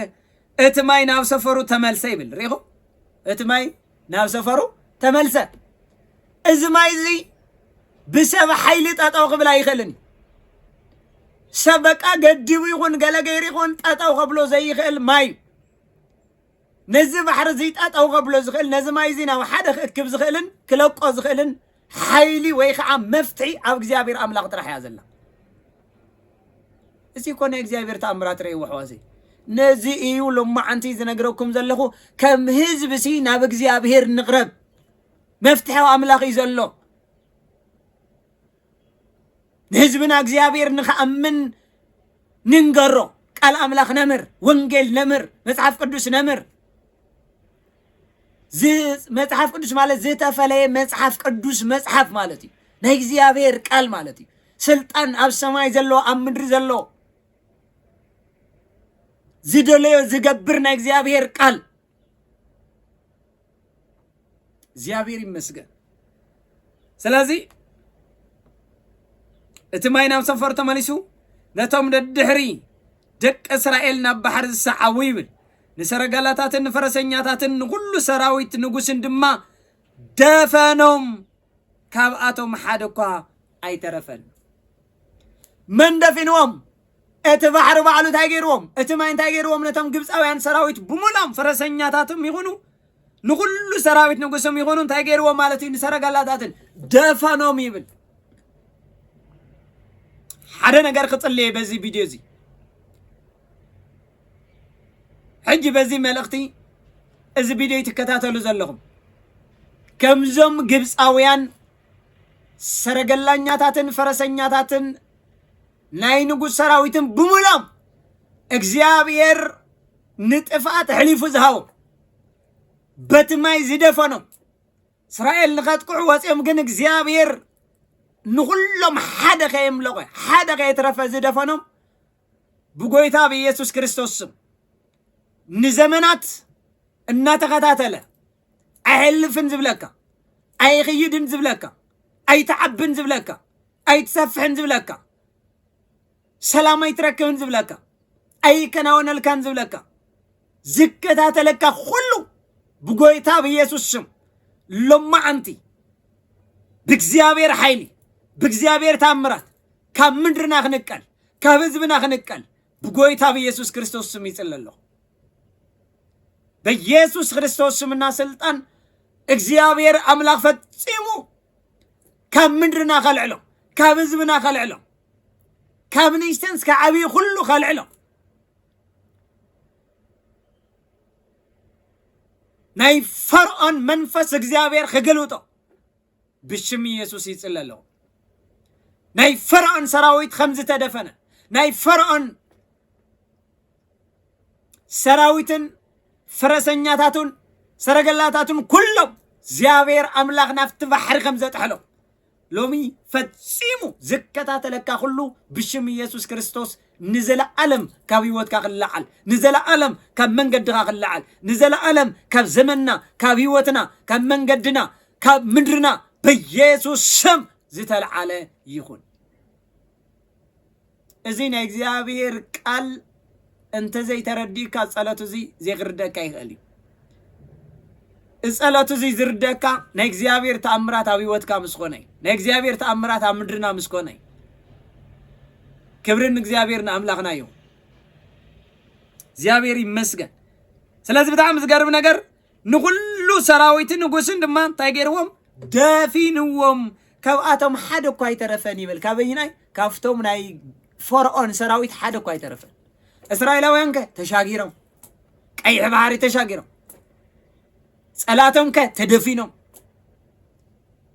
እቲ ማይ ናብ ሰፈሩ ተመልሰ ይብል። ርኢኹም? እቲ ማይ ናብ ሰፈሩ ተመልሰ። እዚ ማይ እዚ ብሰብ ሓይሊ ጠጠው ክብል ኣይኽእልን እዩ። ሰብ በቃ ገዲቡ ይኹን ገለ ገይሩ ይኹን ጠጠው ከብሎ ዘይኽእል ማይ እዩ። ነዚ ባሕሪ እዚ ጠጠው ከብሎ ዝኽእል፣ ነዚ ማይ እዚ ናብ ሓደ ክእክብ ዝኽእልን ክለቆ ዝኽእልን ሓይሊ ወይ ከዓ መፍትሒ ኣብ እግዚኣብሔር ኣምላኽ ጥራሕ እያ ዘላ። እዚ እኮ ናይ እግዚኣብሔር ተኣምራት ረእይዎ ኣሕዋተይ። ነዚ እዩ ሎማዓንቲ ዝነግረኩም ዘለኹ፣ ከም ህዝቢ ሲ ናብ እግዚኣብሔር ንቕረብ። መፍትሒ ኣብ ኣምላኽ እዩ ዘሎ። ንህዝብና እግዚኣብሔር ንኽኣምን ንንገሮ። ቃል ኣምላኽ ነምር፣ ወንጌል ነምር፣ መጽሓፍ ቅዱስ ነምር። ዝ-፣ መጽሓፍ ቅዱስ ማለት ዝተፈለየ መጽሓፍ ቅዱስ መጽሓፍ ማለት እዩ። ናይ እግዚኣብሔር ቃል ማለት እዩ። ስልጣን ኣብ ሰማይ ዘሎ፣ ኣብ ምድሪ ዘሎ፣ ዝደለዮ ዝገብር ናይ እግዚኣብሔር ቃል። እግዚኣብሔር ይመስገን። ስለዚ እቲ ማይ ናብ ሰፈሩ ተመሊሱ፣ ነቶም ደድሕሪ ደቂ እስራኤል ናብ ባሕሪ ዝሰዓቡ ይብል፣ ንሰረገላታትን ንፈረሰኛታትን ንኹሉ ሰራዊት ንጉስን ድማ ደፈኖም፣ ካብኣቶም ሓደ እኳ ኣይተረፈን። መን ደፊንዎም? እቲ ባሕሪ ባዕሉ እንታይ ገይርዎም? እቲ ማይ እንታይ ገይርዎም? ነቶም ግብፃውያን ሰራዊት ብምሎም ፈረሰኛታትም ይኹኑ ንኹሉ ሰራዊት ንጉስም ይኹኑ እንታይ ገይርዎም ማለት እዩ? ንሰረገላታትን ደፈኖም ይብል። ሓደ ነገር ክጽልየ በዚ ቪድዮ እዚ። ሕጂ በዚ መልእኽቲ እዚ ቪድዮ ትከታተሉ ዘለኹም፣ ከምዞም ግብፃውያን ሰረገላኛታትን ፈረሰኛታትን ናይ ንጉስ ሰራዊትን ብምሎም እግዚኣብሔር ንጥፍኣት ኣሕሊፉ ዝሃቦም፣ በቲ ማይ ዝደፈኖም፣ እስራኤል ንኸጥቅዑ ወፂኦም፣ ግን እግዚኣብሔር ንኹሎም ሓደ ከየምለቐ፣ ሓደ ከየትረፈ ዝደፈኖም ብጎይታ ብኢየሱስ ክርስቶስ ስም ንዘመናት እናተኸታተለ፣ ኣይሕልፍን ዝብለካ፣ ኣይኽይድን ዝብለካ፣ ኣይትዓብን ዝብለካ፣ ኣይትሰፍሕን ዝብለካ፣ ሰላም ኣይትረክብን ዝብለካ፣ ኣይከናወነልካን ዝብለካ፣ ዝከታተለካ ኩሉ ብጎይታ ብኢየሱስ ስም ሎማዓንቲ ብእግዚኣብሔር ሓይሊ፣ ብእግዚኣብሔር ታምራት ካብ ምድርና ክንቀል፣ ካብ ህዝብና ክንቀል ብጎይታ ብኢየሱስ ክርስቶስ ስም ይጽለ ኣለኹ። በኢየሱስ ክርስቶስ ስምና ስልጣን እግዚኣብሔር ኣምላኽ ፈጺሙ ካብ ምድርና ከልዕሎ፣ ካብ ህዝብና ከልዕሎም፣ ካብ ንእሽተን እስከ ዓብዪ ኩሉ ከልዕሎም። ናይ ፈርዖን መንፈስ እግዚኣብሔር ክግልብጦ ብሽም ኢየሱስ ይጽለ ኣለኹ። ናይ ፈርዖን ሰራዊት ከም ዝተደፈነ፣ ናይ ፈርዖን ሰራዊትን ፈረሰኛታቱን ሰረገላታቱን ኩሎም እግዚኣብሔር ኣምላኽ ናብቲ ባሕሪ ከም ዘጥሐሎም፣ ሎሚ ፈጺሙ ዝከታተለካ ኩሉ ብሽም ኢየሱስ ክርስቶስ ንዘለዓለም ካብ ህይወትካ ክለዓል፣ ንዘለዓለም ካብ መንገድኻ ክለዓል፣ ንዘለዓለም ካብ ዘመንና፣ ካብ ህይወትና፣ ካብ መንገድና፣ ካብ ምድርና ብኢየሱስ ስም ዝተለዓለ ይኹን። እዚ ናይ እግዚኣብሔር ቃል እንተ ዘይተረዲእካ፣ ጸሎት እዚ ዘይክርደካ ይኽእል እዩ። እዚ ጸሎት እዚ ዝርደካ ናይ እግዚኣብሔር ተኣምራት ኣብ ህይወትካ ምስ ኮነ እዩ። ናይ እግዚኣብሔር ተኣምራት ኣብ ምድርና ምስ ኮነ እዩ። ክብሪ ንእግዚኣብሔር ንኣምላኽና እዩ። እግዚኣብሔር ይመስገን። ስለዚ ብጣዕሚ ዝገርም ነገር፣ ንኹሉ ሰራዊትን ንጉስን ድማ እንታይ ገይርዎም? ደፊንዎም። ካብኣቶም ሓደ እኳ ኣይተረፈን ይብል። ካበይናይ? ካብቶም ናይ ፈርዖን ሰራዊት ሓደ እኳ ኣይተረፈን። እስራኤላውያን ከ ተሻጊሮም፣ ቀይሕ ባሕሪ ተሻጊሮም፣ ጸላቶም ከ ተደፊኖም።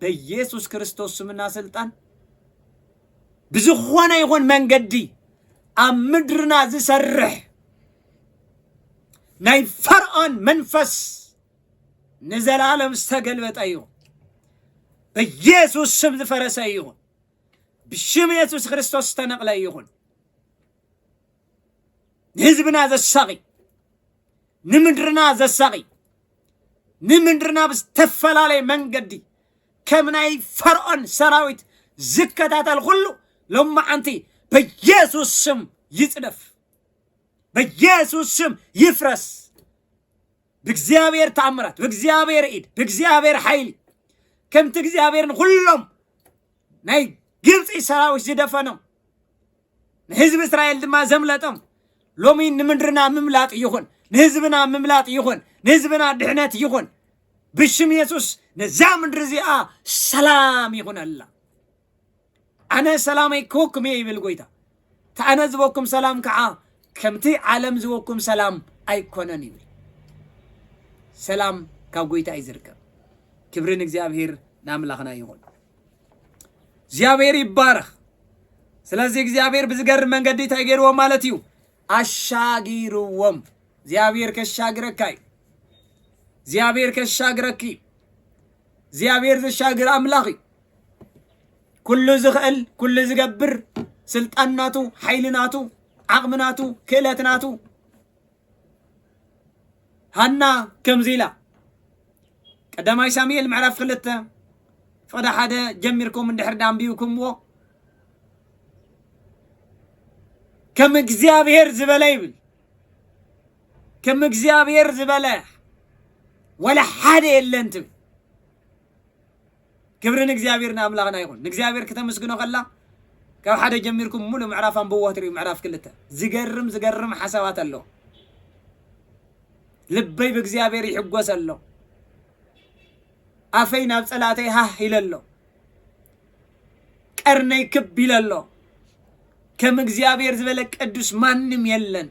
በኢየሱስ ክርስቶስ ስምና ስልጣን ብዝኾነ ይኹን መንገዲ ኣብ ምድርና ዝሰርሕ ናይ ፈርዖን መንፈስ ንዘላለም ዝተገልበጠ ይኹን። በኢየሱስ ስም ዝፈረሰ ይኹን። ብሽም ኢየሱስ ክርስቶስ ዝተነቕለ ይኹን። ንህዝብና ዘሳቒ፣ ንምድርና ዘሳቒ፣ ንምድርና ብዝተፈላለየ መንገዲ ከም ናይ ፈርዖን ሰራዊት ዝከታተል ኩሉ ሎማዓንቲ በኢየሱስ ስም ይጽደፍ፣ በኢየሱስ ስም ይፍረስ። ብእግዚኣብሔር ተኣምራት፣ ብእግዚኣብሔር ኢድ፣ ብእግዚኣብሔር ሓይሊ፣ ከምቲ እግዚኣብሔር ንኹሎም ናይ ግብፂ ሰራዊት ዝደፈኖም፣ ንህዝቢ እስራኤል ድማ ዘምለጦም፣ ሎሚ ንምድርና ምምላጥ ይኹን፣ ንህዝብና ምምላጥ ይኹን፣ ንህዝብና ድሕነት ይኹን። ብሽም የሱስ ነዛ ምድሪ እዚኣ ሰላም ይኹነላ። ኣነ ሰላመይ ክህበኩም እየ ይብል ጎይታ። እቲ ኣነ ዝበኩም ሰላም ከዓ ከምቲ ዓለም ዝበኩም ሰላም ኣይኮነን ይብል። ሰላም ካብ ጎይታ እዩ ዝርከብ። ክብሪ ንእግዚኣብሔር ንኣምላኽና ይኹን። እግዚኣብሔር ይባረኽ። ስለዚ እግዚኣብሔር ብዝገርም መንገዲ እንታይ ገይርዎ ማለት እዩ? ኣሻጊርዎም። እግዚኣብሔር ከሻግረካ እዩ። እግዚኣብሔር ከሻግረኪ እዩ። እግዚኣብሔር ዘሻግር ኣምላኽ እዩ። ኩሉ ዝኽእል፣ ኩሉ ዝገብር፣ ስልጣን ናቱ፣ ሓይሊ ናቱ፣ ዓቕሚ ናቱ፣ ክእለት ናቱ። ሃና ከምዚ ኢላ፣ ቀዳማይ ሳሙኤል ምዕራፍ ክልተ ፍቕዲ ሓደ ጀሚርኩም እንድሕር ዳንቢብኩምዎ፣ ከም እግዚኣብሔር ዝበለ ይብል። ከም እግዚኣብሔር ዝበለ ወላ ሓደ የለን ትብል። ክብሪ ንእግዚኣብሔር ንኣምላኽና ይኹን። ንእግዚኣብሔር ክተመስግኖ ከላ፣ ካብ ሓደ ጀሚርኩም ሙሉ ምዕራፍ ኣንብብዎ ትርእዩ፣ ምዕራፍ ክልተ። ዝገርም፣ ዝገርም ሓሳባት ኣሎ። ልበይ ብእግዚኣብሔር ይሕጎስ ኣሎ። ኣፈይ ናብ ጸላእተይ ሃህ ኢለ ኣሎ። ቀርነይ ክብ ኢለ ኣሎ። ከም እግዚኣብሔር ዝበለ ቅዱስ ማንም የለን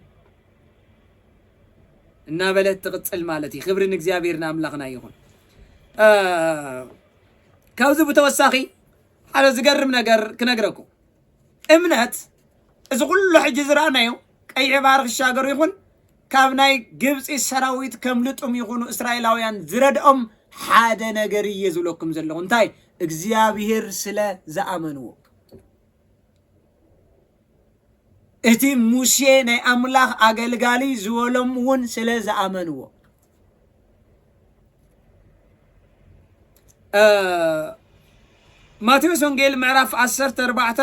እናበለት ትቕጽል ማለት እዩ። ክብሪ ንእግዚኣብሔር ንኣምላኽና ይኹን። እ፣ ካብዚ ብተወሳኺ ሓደ ዝገርም ነገር ክነግረኩም። እምነት፣ እዚ ኩሉ ሕጂ ዝረኣናዮ ቀይሕ ባሕሪ ክሻገሩ ይኹን ካብ ናይ ግብፂ ሰራዊት ከምልጡም ይኹኑ እስራኤላውያን ዝረድኦም ሓደ ነገር እየ ዝብለኩም ዘለኹ። እንታይ? እግዚኣብሔር ስለ ዝኣመንዎ። እቲ ሙሴ ናይ ኣምላኽ ኣገልጋሊ ዝበሎም እውን ስለ ዝኣመንዎ። እ፣ ማቴዎስ ወንጌል ምዕራፍ ዓሰርተ ኣርባዕተ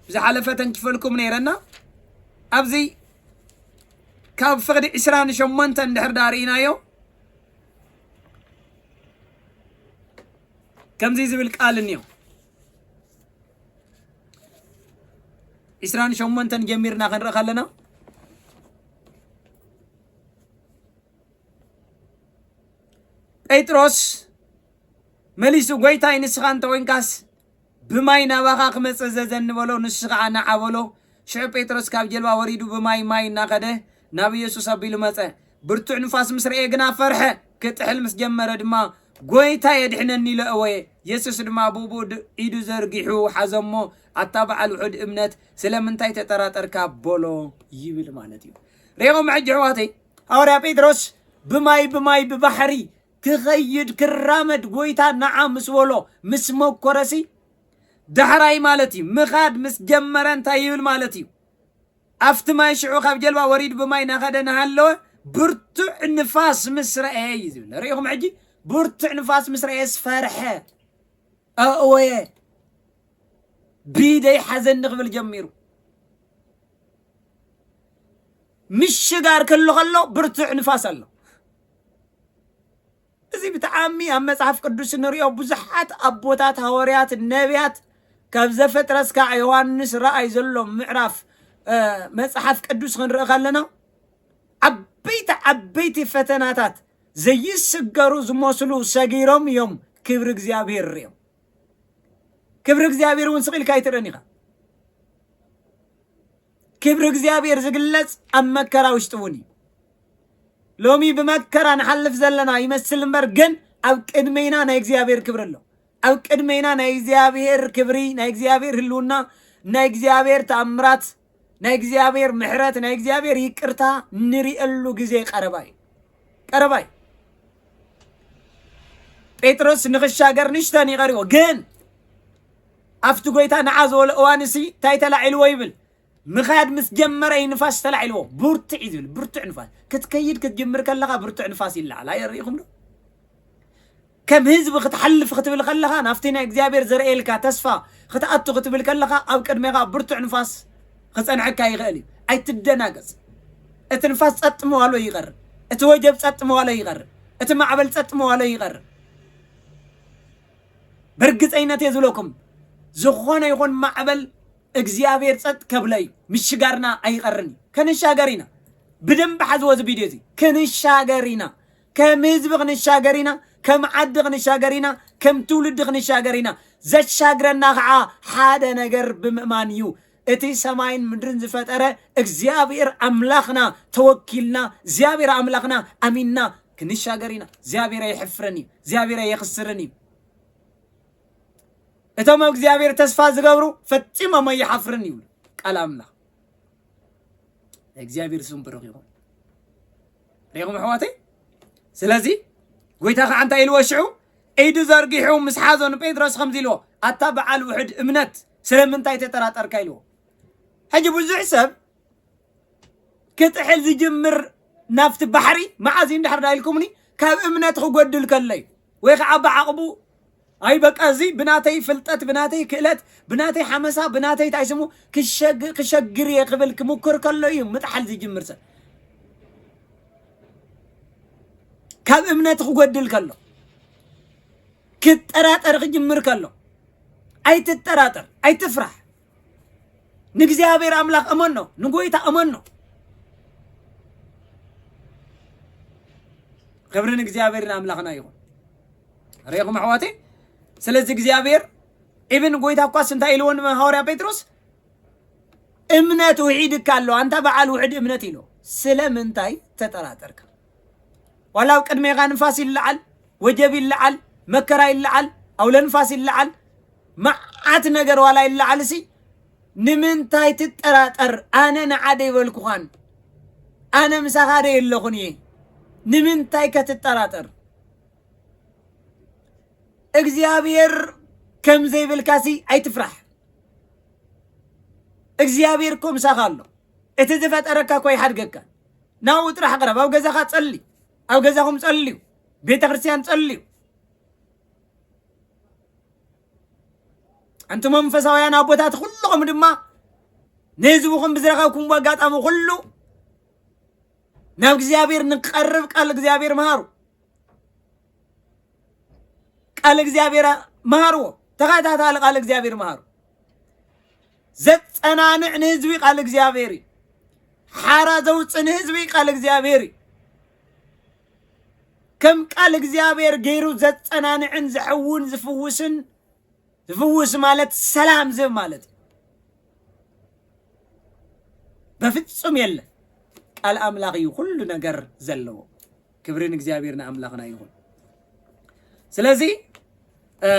ብዝሓለፈ ተንኪፈልኩም ነይረና። ኣብዚ ካብ ፍቕዲ ዕስራን ሸሞንተን እንድሕር ዳኣ ርኢናዮ፣ ከምዚ ዝብል ቃል እኒኦ። ዕስራን ሸሞንተን ጀሚርና ክንርኢ ከለና፣ ጴጥሮስ መሊሱ፣ "ጐይታይ፣ ንስኻ እንተ ኾይንካስ፣ ብማይ ናባኻ ክመጽእ ዘዘኒ በሎ፣ ንሱ ኸዓ ንዓ በሎ። ሽዑ ጴጥሮስ ካብ ጀልባ ወሪዱ ብማይ ማይ እናኸደ ናብ ኢየሱስ ኣቢሉ መጸ። ብርቱዕ ንፋስ ምስ ረኤ ግና ፈርሐ፣ ክጥሕል ምስ ጀመረ ድማ፣ "ጐይታ የድሕነኒ" ኢሉ ኣእወየ። የሱስ ድማ ብእኡ ድ-፣ ኢዱ ዘርጊሑ ሓዞ እሞ፣ "ኣታ በዓል ውሑድ እምነት፣ ስለምንታይ ተጠራጠርካ?" በሎ ይብል ማለት እዩ። ርኢኹም ሕጂ ኣሕዋተይ፣ ሃዋርያ ጴጥሮስ ብማይ ብማይ ብባሕሪ ክኸይድ ክራመድ ጐይታ ንዓ ምስ በሎ ምስ መኮረሲ፣ ዳሕራይ ማለት እዩ፣ ምኻድ ምስ ጀመረ እንታይ ይብል ማለት እዩ? ኣብቲ ማይ ሽዑ ካብ ጀልባ ወሪዱ ብማይ እናኸደ እናሃለወ ብርቱዕ ንፋስ ምስ ረኣየ እዩ ዝብል። ርኢኹም ሕጂ? ብርቱዕ ንፋስ ምስ ረኣየስ ፈርሐ፣ ኣእወየ፣ ብደይ ሓዘኒ ክብል ጀሚሩ። ምሽጋር ከሎ ከሎ ብርቱዕ ንፋስ ኣሎ። እዚ ብጣዕሚ ኣብ መጽሓፍ ቅዱስ እንሪኦ ብዙሓት ኣቦታት፣ ሃዋርያት፣ ነቢያት ካብ ዘፍጥረት እስካዕ ዮሃንስ ራእይ ዘሎ ምዕራፍ፣ እ፣ መጽሓፍ ቅዱስ ክንርኢ ከለና ዓበይቲ ዓበይቲ ፈተናታት ዘይስገሩ ዝመስሉ ሰጊሮም እዮም ክብሪ እግዚኣብሔር ርእዮም። ክብሪ እግዚኣብሔር እውን ስቕ ኢልካ ኣይትርእን ኢኻ። ክብሪ እግዚኣብሔር ዝግለጽ ኣብ መከራ ውሽጢ እውን እዩ። ሎሚ ብመከራ ንሓልፍ ዘለና ይመስል እምበር፣ ግን ኣብ ቅድመይና ናይ እግዚኣብሔር ክብሪ ኣሎ። ኣብ ቅድመይና ናይ እግዚኣብሔር ክብሪ፣ ናይ እግዚኣብሔር ህልውና፣ ናይ እግዚኣብሔር ተኣምራት፣ ናይ እግዚኣብሔር ምሕረት፣ ናይ እግዚኣብሔር ይቅርታ ንሪእሉ ግዜ ቀረባ እዩ። ቀረባ እዩ። ጴጥሮስ ንኽሻገር ንሽተን ይቐርቦ፣ ግን ኣብቲ ጐይታ ንዓ ዝበሎ እዋንሲ እንታይ ተላዒልዎ ይብል? ምኻድ ምስ ጀመረ እዩ ንፋስ ተላዒልዎ። ብርቱዕ እዩ ዝብል፣ ብርቱዕ ንፋስ። ክትከይድ ክትጅምር ከለኻ ብርቱዕ ንፋስ ይለዓል። ኣየርኢኹም ዶ? ከም ህዝቢ ክትሓልፍ ክትብል ከለኻ፣ ናብቲ ናይ እግዚኣብሔር ዘርእየልካ ተስፋ ክትኣቱ ክትብል ከለኻ፣ ኣብ ቅድሜኻ ብርቱዕ ንፋስ ክጸንዐካ ይኽእል እዩ። ኣይትደናገጽ። እቲ ንፋስ ጸጥ ምባሉ ይቐርብ። እቲ ወጀብ ጸጥ ምባሉ ይቐርብ። እቲ ማዕበል ጸጥ ምባሉ ይቐርብ። ብርግጸይነት እየ ዝብለኩም፣ ዝኾነ ይኹን ማዕበል እግዚኣብሔር ጸጥ ከብሎ እዩ። ምሽጋርና ኣይቐርን እዩ። ክንሻገር ኢና። ብደንቢ ሓዝዎ እዚ ቪድዮ እዚ። ክንሻገር ኢና። ከም ህዝቢ ክንሻገር ኢና። ከም ዓዲ ክንሻገር ኢና። ከም ትውልዲ ክንሻገር ኢና። ዘሻግረና ኸዓ ሓደ ነገር ብምእማን እዩ። እቲ ሰማይን ምድርን ዝፈጠረ እግዚኣብሔር ኣምላኽና ተወኪልና፣ እግዚኣብሔር ኣምላኽና ኣሚንና ክንሻገር ኢና። እግዚኣብሔር ኣየሕፍረን እዩ። እግዚኣብሔር ኣየኽስርን እዩ። እቶም ኣብ እግዚኣብሔር ተስፋ ዝገብሩ ፈጺሞም ኣይሓፍርን ይብሉ ቃል ኣምላኽ። እግዚኣብሔር ስም ብሩኽ ይኹን። ርኢኹም ኣሕዋተይ? ስለዚ ጐይታ ኸዓ እንታይ ኢልዎ ሽዑ? ኢዱ ዘርጊሑ ምስ ሓዞ ንጴጥሮስ ከምዚ ኢልዎ፣ "ኣታ በዓል ውሑድ እምነት፣ ስለምንታይ ተጠራጠርካ?" ኢልዎ። ሕጂ ብዙሕ ሰብ ክጥሕል ዝጅምር ናብቲ ባሕሪ መዓዝ እዩ እንድሕር ዳ ኢልኩምኒ፣ ካብ እምነት ክጎድል ከሎ እዩ። ወይ ከዓ ብዓቕቡ፣ "ኣይ በቃ እዚ ብናተይ ፍልጠት፣ ብናተይ ክእለት፣ ብናተይ ሓመሳ፣ ብናተይ እንታይ ስሙ ክሸግ-፣ ክሸግር እየ" ክብል ክምኩር ከሎ እዩ ምጥሓል ዝጅምር ሰብ። ካብ እምነት ክጎድል ከሎ፣ ክጠራጠር ክጅምር ከሎ፣ ኣይትጠራጠር፣ ኣይትፍራሕ። ንእግዚኣብሔር ኣምላኽ እመኖ፣ ንጎይታ እመኖ። ክብሪ ንእግዚኣብሔር ንኣምላኽና ይኹን። ርኢኹም ኣሕዋተይ? ስለዚ እግዚኣብሔር፣ ኢብን ጎይታ እኳስ እንታይ ኢልዎ ንሃዋርያ ጴጥሮስ? "እምነት ውሒድካ ኣሎ፣ ኣንታ በዓል ውሕድ እምነት" ኢሎ። ስለምንታይ ተጠራጠርካ? ዋላ ኣብ ቅድሜኻ ንፋስ ይለዓል፣ ወጀብ ይለዓል፣ መከራ ይለዓል፣ ኣውሎ ንፋስ ይለዓል፣ መዓት ነገር ዋላ ይለዓልሲ፣ ንምንታይ ትጠራጠር? ኣነ ንዓ ደይበልኩኻን፣ ኣነ ምሳኻ ደየለኹን እየ። ንምንታይ ከትጠራጠር? እግዚኣብሔር ከም ዘይብልካሲ ኣይትፍራሕ። እግዚኣብሔር እኮ ምሳኻ ኣሎ። እቲ ዝፈጠረካ እኮ ይሓድገካ። ናብኡ ጥራሕ ቅረብ። ኣብ ገዛኻ ጸሊ። ኣብ ገዛኹም ጸልዩ። ቤተ ክርስቲያን ጸልዩ። ኣንቱም መንፈሳውያን ኣቦታት ኩልኹም ድማ ንህዝብኹም ብዝረኸብኩምዎ ኣጋጣሚ ኩሉ ናብ እግዚኣብሔር ንቀርብ ቃል እግዚኣብሔር ምሃሩ። ቃል እግዚኣብሔር ምሃርዎ። ተኸታታሊ ቃል እግዚኣብሔር ምሃሩ። ዘጸናንዕ ንህዝቢ ቃል እግዚኣብሔር እዩ። ሓራ ዘውጽእ ንህዝቢ ቃል እግዚኣብሔር እዩ። ከም ቃል እግዚኣብሔር ገይሩ ዘጸናንዕን ዘሕውን ዝፍውስን ዝፍውስ ማለት ሰላም ዝህብ ማለት እዩ። በፍጹም የለ። ቃል ኣምላኽ እዩ ኩሉ ነገር ዘለዎ። ክብሪ ንእግዚኣብሔር ንኣምላኽና ይኹን። ስለዚ፣ እ፣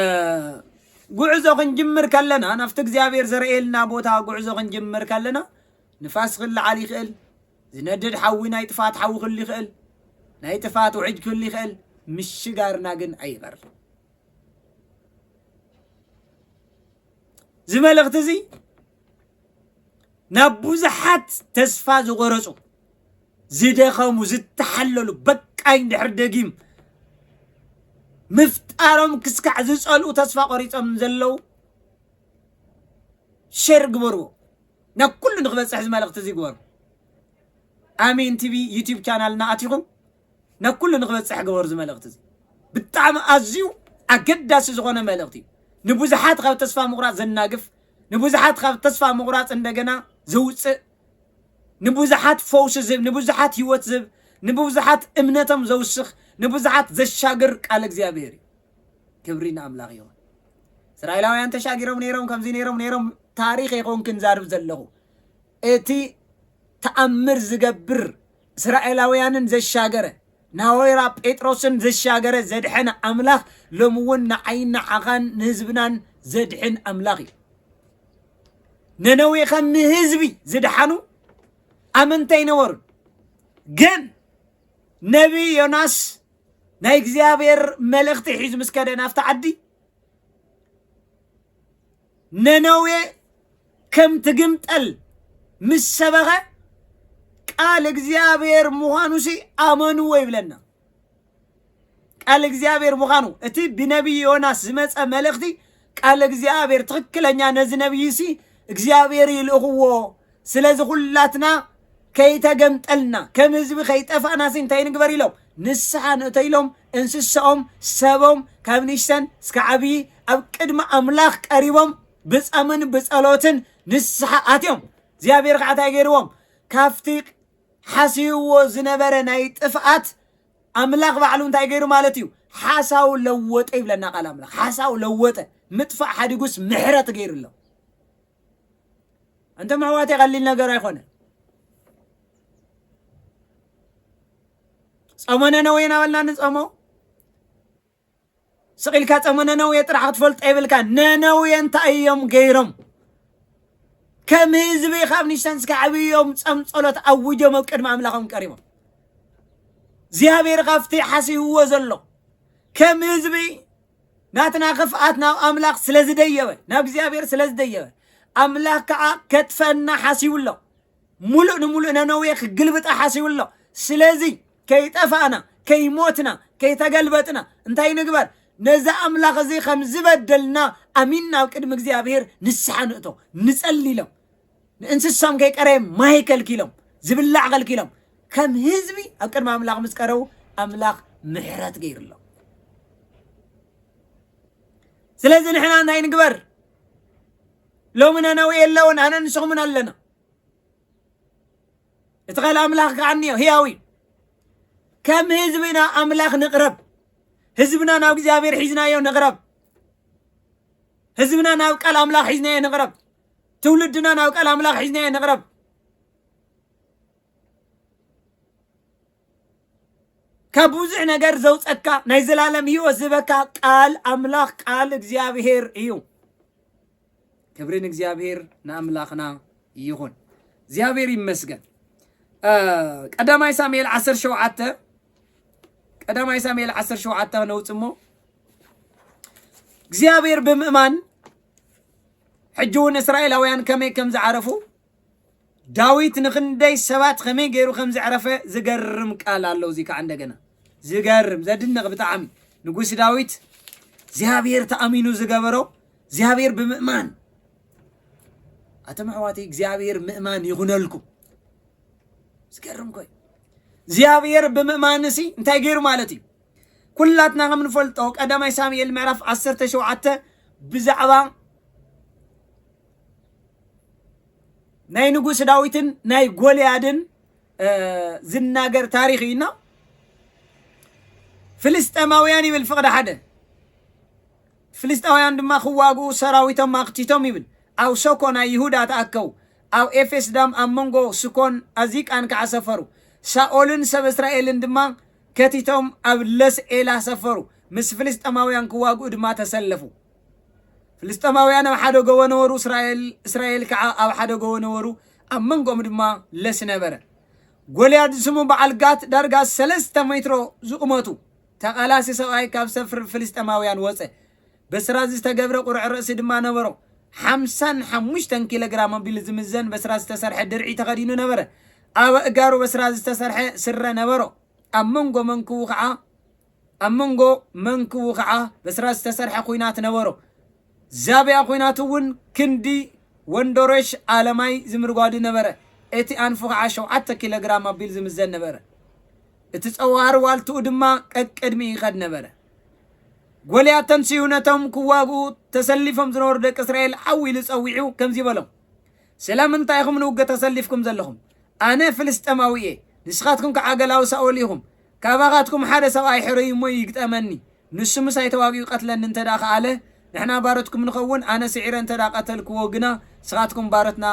ጉዕዞ ክንጅምር ከለና፣ ናብቲ እግዚኣብሔር ዘርእየልና ቦታ ጉዕዞ ክንጅምር ከለና፣ ንፋስ ክለዓል ይኽእል፣ ዝነድድ ሓዊ፣ ናይ ጥፋት ሓዊ ክህሉ ይኽእል፣ ናይ ጥፋት ውሕጅ ክህሉ ይኽእል፣ ምሽጋርና ግን ኣይቐርን። እዚ መልእኽቲ እዚ ናብ ብዙሓት ተስፋ ዝቖረጹ፣ ዝደኸሙ፣ ዝተሓለሉ፣ በቃኝ ድሕር ደጊም ምፍጣሮም ክስካዕ ዝጸልኡ፣ ተስፋ ቆሪጾም ዘለዉ ሸር ግበርዎ። ናብ ኩሉ ንክበጽሕ እዚ መልእኽቲ እዚ ግበሩ። ኣሜን ቲቪ ዩቲዩብ ቻናልና ኣቲኹም ናብ ኩሉ ንክበጽሕ ግበሩ። እዚ መልእኽቲ እዚ ብጣዕሚ ኣዝዩ ኣገዳሲ ዝኾነ መልእኽቲ እዩ። ንብዙሓት ካብ ተስፋ ምቑራጽ ዘናግፍ፣ ንብዙሓት ካብ ተስፋ ምቑራጽ እንደገና ዘውጽእ፣ ንብዙሓት ፈውሲ ዝህብ፣ ንብዙሓት ህይወት ዝህብ፣ ንብዙሓት እምነቶም ዘውስኽ፣ ንብዙሓት ዘሻግር ቃል እግዚኣብሔር እዩ። ክብሪ ንኣምላኽ ይኹን። እስራኤላውያን ተሻጊሮም ነይሮም፣ ከምዚ ነይሮም፣ ነይሮም። ታሪኽ ይኹን ክንዛርብ ዘለኹ፣ እቲ ተኣምር ዝገብር፣ እስራኤላውያንን ዘሻገረ፣ ንሃዋርያ ጴጥሮስን ዘሻገረ፣ ዘድሐነ ኣምላኽ ሎሚ እውን ንዓይን ንዓኻን ንህዝብናን ዘድሕን ኣምላኽ እዩ። ነነዌ ከም ህዝቢ ዝደሓኑ ኣመንቲ ኣይነበሩን። ግን ነቢይ ዮናስ ናይ እግዚኣብሔር መልእኽቲ ሒዙ ምስ ከደ ናብቲ ዓዲ፣ ነነዌ ከም ትግምጠል ምስ ሰበኸ፣ ቃል እግዚኣብሔር ምዃኑሲ ኣመንዎ ይብለና። ቃል እግዚኣብሔር ምዃኑ፣ እቲ ብነቢይ ዮናስ ዝመጸ መልእኽቲ ቃል እግዚኣብሔር ትኽክለኛ፣ ነዚ ነቢይሲ እግዚኣብሔር ይልእኽዎ። ስለዚ ኩላትና ከይተገምጠልና፣ ከም ህዝቢ ከይጠፋእናሲ እንታይ ንግበር ኢሎም? ንስሓ ንእቶ ኢሎም፣ እንስሳኦም፣ ሰቦም፣ ካብ ንእሽተን እስከ ዓብዪ ኣብ ቅድሚ ኣምላኽ ቀሪቦም፣ ብጸምን ብጸሎትን ንስሓ ኣትዮም። እግዚኣብሔር ከዓ እንታይ ገይርዎም? ካብቲ ሓሲብዎ ዝነበረ ናይ ጥፍኣት ኣምላኽ ባዕሉ እንታይ ገይሩ ማለት እዩ? ሓሳው ለወጠ ይብለና ቃል ኣምላኽ። ሓሳው ለወጠ። ምጥፋእ ሓዲጉስ ምሕረት ገይሩ ኣሎ። እንተ ኣሕዋተይ ቀሊል ነገር ኣይኮነ። ጾመ ነነዌ እናበልና ንጾሞ። ስቕ ኢልካ ጾመ ነነዌ ጥራሕ ክትፈልጦ የብልካ። ነነዌ እንታይ እዮም ገይሮም? ከም ህዝቢ ካብ ንእሽተን እስከ ዓብዮም ጾም ጸሎት ኣውጆም ኣብ ቅድሚ ኣምላኾም ቀሪቦም። እግዚኣብሔር ካብቲ ሓሲብዎ ዘሎ ከም ህዝቢ ናትና ክፍኣት ናብ ኣምላኽ ስለ ዝደየበ፣ ናብ እግዚኣብሔር ስለ ዝደየበ፣ ኣምላኽ ከዓ ከጥፈና ሓሲቡ ኣሎ። ሙሉእ ንሙሉእ ነነዌ ክግልብጣ ሓሲቡ ኣሎ። ስለዚ ከይጠፋእና፣ ከይሞትና፣ ከይተገልበጥና እንታይ ንግበር? ነዚ ኣምላኽ እዚ ከም ዝበደልና ኣሚንና ኣብ ቅድሚ እግዚኣብሔር ንስሓ ንእቶ። ንጸሊ ኢሎም። ንእንስሳም ከይቀረየ ማይ ከልኪሎም፣ ዝብላዕ ከልኪሎም። ከም ህዝቢ ኣብ ቅድሚ ኣምላኽ ምስ ቀረቡ ኣምላኽ ምሕረት ገይሩሎም። ስለዚ ንሕና እንታይ ንግበር? ሎሚ ነነዌ የለውን፣ ኣነ ንስኹምን ኣለና። እቲ ቃል ኣምላኽ ከዓ እኒኦ፣ ህያው እዩ። ከም ህዝቢ ናብ ኣምላኽ ንቕረብ። ህዝብና ናብ እግዚኣብሔር ሒዝናዮ ንቕረብ። ህዝብና ናብ ቃል ኣምላኽ ሒዝናዮ ንቕረብ። ትውልድና ናብ ቃል ኣምላኽ ሒዝናዮ ንቕረብ። ካብ ብዙሕ ነገር ዘውፀካ ናይ ዘላለም ህይወት ዝህበካ ቃል ኣምላኽ ቃል እግዚኣብሔር እዩ። ክብሪ ንእግዚኣብሔር ንኣምላኽና ይኹን። እግዚኣብሔር ይመስገን። እ፣ ቀዳማይ ሳሙኤል ዓሰርተ ሸውዓተ፣ ቀዳማይ ሳሙኤል ዓሰርተ ሸውዓተ ነውጽ እሞ፣ እግዚኣብሔር ብምእማን ሕጂ እውን እስራኤላውያን ከመይ ከም ዝዓረፉ፣ ዳዊት ንኽንደይ ሰባት ከመይ ገይሩ ከም ዘዕረፈ ዝገርም ቃል ኣሎ። እዚ ከዓ እንደገና ዝገርም፣ ዘድንቕ ብጣዕሚ። ንጉስ ዳዊት እግዚኣብሔር ተኣሚኑ ዝገበሮ፣ እግዚኣብሔር ብምእማን። ኣቶም ኣሕዋተይ እግዚኣብሔር ምእማን ይኹነልኩም። ዝገርም ኮይ እግዚኣብሔር ብምእማንሲ እንታይ ገይሩ ማለት እዩ? ኩላትና ከም ንፈልጦ ቀዳማይ ሳሙኤል ምዕራፍ ዓሰርተ ሸውዓተ ብዛዕባ ናይ ንጉስ ዳዊትን ናይ ጎልያድን፣ እ፣ ዝናገር ታሪኽ እዩ። እና ፍልስጤማውያን ይብል ፍቕዲ ሓደ፣ ፍልስጣውያን ድማ ክዋግኡ ሰራዊቶም ኣኽቲቶም ይብል። ኣብ ሶኮ ናይ ይሁዳ ተኣከቡ። ኣብ ኤፌስ ዳም ኣብ መንጎ ስኮን ኣዚቃን ከዓ ሰፈሩ። ሳኦልን ሰብ እስራኤልን ድማ ከቲቶም ኣብ ለስ ኤላ ሰፈሩ። ምስ ፍልስጠማውያን ክዋግኡ ድማ ተሰለፉ። ፍልስጠማውያን ኣብ ሓደ ጎቦ ነበሩ፣ እስራኤል፣ እስራኤል ከዓ ኣብ ሓደ ጎቦ ነበሩ፣ ኣብ መንጎም ድማ ለስ ነበረ። ጎልያድ ዝስሙ በዓል ጋት ዳርጋ ሰለስተ ሜትሮ ዝቑመቱ ተቓላሲ ሰብኣይ ካብ ሰፍር ፍልስጠማውያን ወፀ። በስራዝ ዝተገብረ ቁሩዕ ርእሲ ድማ ነበሮ። ሓምሳን ሓሙሽተን ኪሎ ግራም ኣቢሉ ዝምዘን በስራዝ ዝተሰርሐ ድርዒ ተኸዲኑ ነበረ። ኣብ ኣእጋሩ በስራዝ ዝተሰርሐ ስረ ነበሮ። ኣብ መንጎ መንክቡ ከዓ ኣብ መንጎ መንክቡ ከዓ በስራዝ ዝተሰርሐ ኹናት ነበሮ። ዛብያ ኹናት እውን ክንዲ ወንዶረሽ ኣለማይ ዝምርጓዱ ነበረ። እቲ ኣንፉ ከዓ ሸውዓተ ኪሎ ግራም ኣቢሉ ዝምዘን ነበረ። እቲ ጸዋር ዋልትኡ ድማ ቀቅድሚ ይኸድ ነበረ። ጎልያድ ተንስዩ ነቶም ክዋግኡ ተሰሊፎም ዝነበሩ ደቂ እስራኤል ዓው ኢሉ ጸዊዑ ከምዚ በሎም፣ ስለምንታይ ኢኹም ንውግእ ተሰሊፍኩም ዘለኹም? ኣነ ፍልስጤማዊ እየ፣ ንስኻትኩም ከዓ ገላዊ ሳኦል ኢኹም። ካባኻትኩም ሓደ ሰብኣይ ሕረዩ እሞ ይግጠመኒ። ንሱ ምሳይ ተዋጊኡ ይቐትለኒ እንተ ደኣ ከኣለ፣ ንሕና ባሮትኩም ንኸውን። ኣነ ስዒረ እንተ ደኣ ቀተልክዎ ግና፣ ንስኻትኩም ባሮትና፣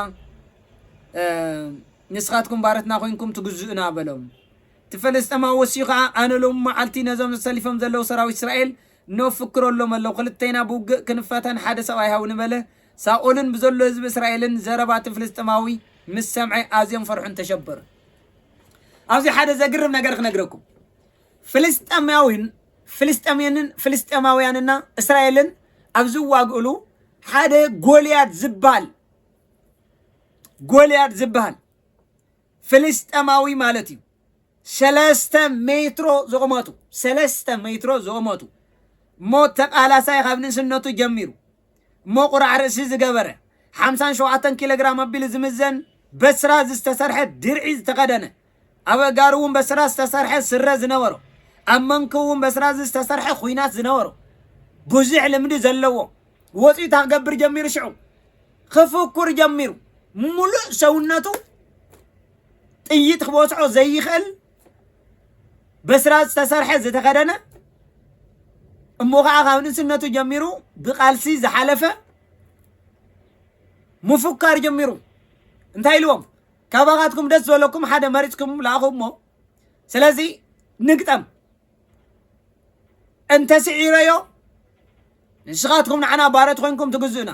እ፣ ንስኻትኩም ባሮትና ኮይንኩም ትግዝኡና በሎም። እቲ ፍልስጤማዊ ወሲኹ ኸዓ፣ ኣነ ሎሚ መዓልቲ ነዞም ተሰሊፎም ዘለዉ ሰራዊት እስራኤል ነፍክረሎም ኣለዉ። ክልቴና ብውግእ ክንፈተን ሓደ ሰብኣይ ሃብኒ በለ። ሳኦልን ብዘሎ ህዝቢ እስራኤልን ዘረባ እቲ ፍልስጤማዊ ምስ ሰምዐ ኣዝዮም ፈርሑን ተሸበሩን። ኣብዚ ሓደ ዘግርም ነገር ክነግረኩም። ፍልስጤማዊን ፍልስጤምያንን ፍልስጤማውያንና እስራኤልን ኣብ ዝዋግእሉ ሓደ ጎልያድ ዝበሃል ጎልያድ ዝበሃል ፍልስጤማዊ ማለት እዩ። ሰለስተ ሜትሮ ዝቑመቱ ሰለስተ ሜትሮ ዝቑመቱ እሞ ተቓላሳይ ካብ ንእስነቱ ጀሚሩ እሞ ቁራዕ ርእሲ ዝገበረ ሓምሳን ሸውዓተን ኪሎ ግራም ኣቢሉ ዝምዘን በስራ ዝተሰርሐ ድርዒ ዝተኸደነ ኣብ ኣእጋሩ እውን በስራ ዝተሰርሐ ስረ ዝነበሮ ኣብ መንክቡ እውን በስራ ዝተሰርሐ ኹናት ዝነበሮ ብዙሕ ልምዲ ዘለዎ ወፂኡ እንታይ ክገብር ጀሚሩ ሽዑ ክፍኩር ጀሚሩ ሙሉእ ሰውነቱ ጥይት ክበስዖ ዘይኽእል በስራ ዝተሰርሐ ዝተኸደነ እሞ ከዓ ካብ ንእስነቱ ጀሚሩ ብቃልሲ ዝሓለፈ ምፉካር ጀሚሩ እንታይ ኢልዎም ካባኻትኩም ደስ ዝበለኩም ሓደ መሪፅኩም ለኣኹ እሞ ስለዚ ንግጠም እንተስዒረዮ ንስኻትኩም ንዓና ባሮት ኮይንኩም ትግዝኡና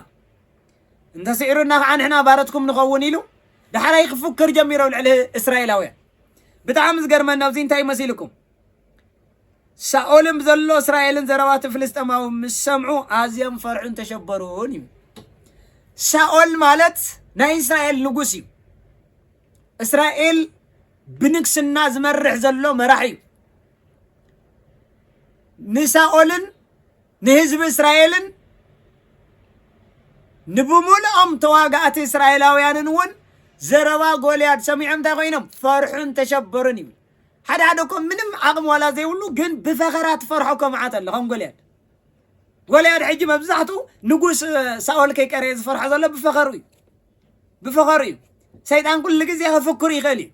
እንተስዒሩና ከዓ ንሕና ባሮትኩም ንኸውን ኢሉ ዳሕራይ ክፍክር ጀሚሩ ልዕሊ እስራኤላውያን ብጣዕሚ ዝገርመኒ ኣብዚ እንታይ መሲልኩም ሳኦልን ብዘሎ እስራኤልን ዘረባቲ ፍልስጠማዊ ምስ ሰምዑ ኣዝዮም ፈርሑን ተሸበሩን እዩ ሳኦል ማለት ናይ እስራኤል ንጉስ እዩ እስራኤል ብንግስና ዝመርሕ ዘሎ መራሒ እዩ ንሳኦልን ንህዝቢ እስራኤልን ንብሙሉኦም ተዋጋእቲ እስራኤላውያንን እውን ዘረባ ጎልያድ ሰሚዖም እንታይ ኮይኖም ፈርሑን ተሸበሩን ይብል ሓደ ሓደ እኮ ምንም ዓቕሚ ዋላ ዘይብሉ ግን ብፈኸራ ትፈርሖ እኮ መዓት ኣሎ ከም ጎልያድ ጎልያድ ሕጂ መብዛሕትኡ ንጉስ ሳኦል ከይቀረየ ዝፈርሖ ዘሎ ብፈኸሩ እዩ ብፈኸሩ እዩ ሰይጣን ኩሉ ግዜ ክፍክሩ ይኽእል እዩ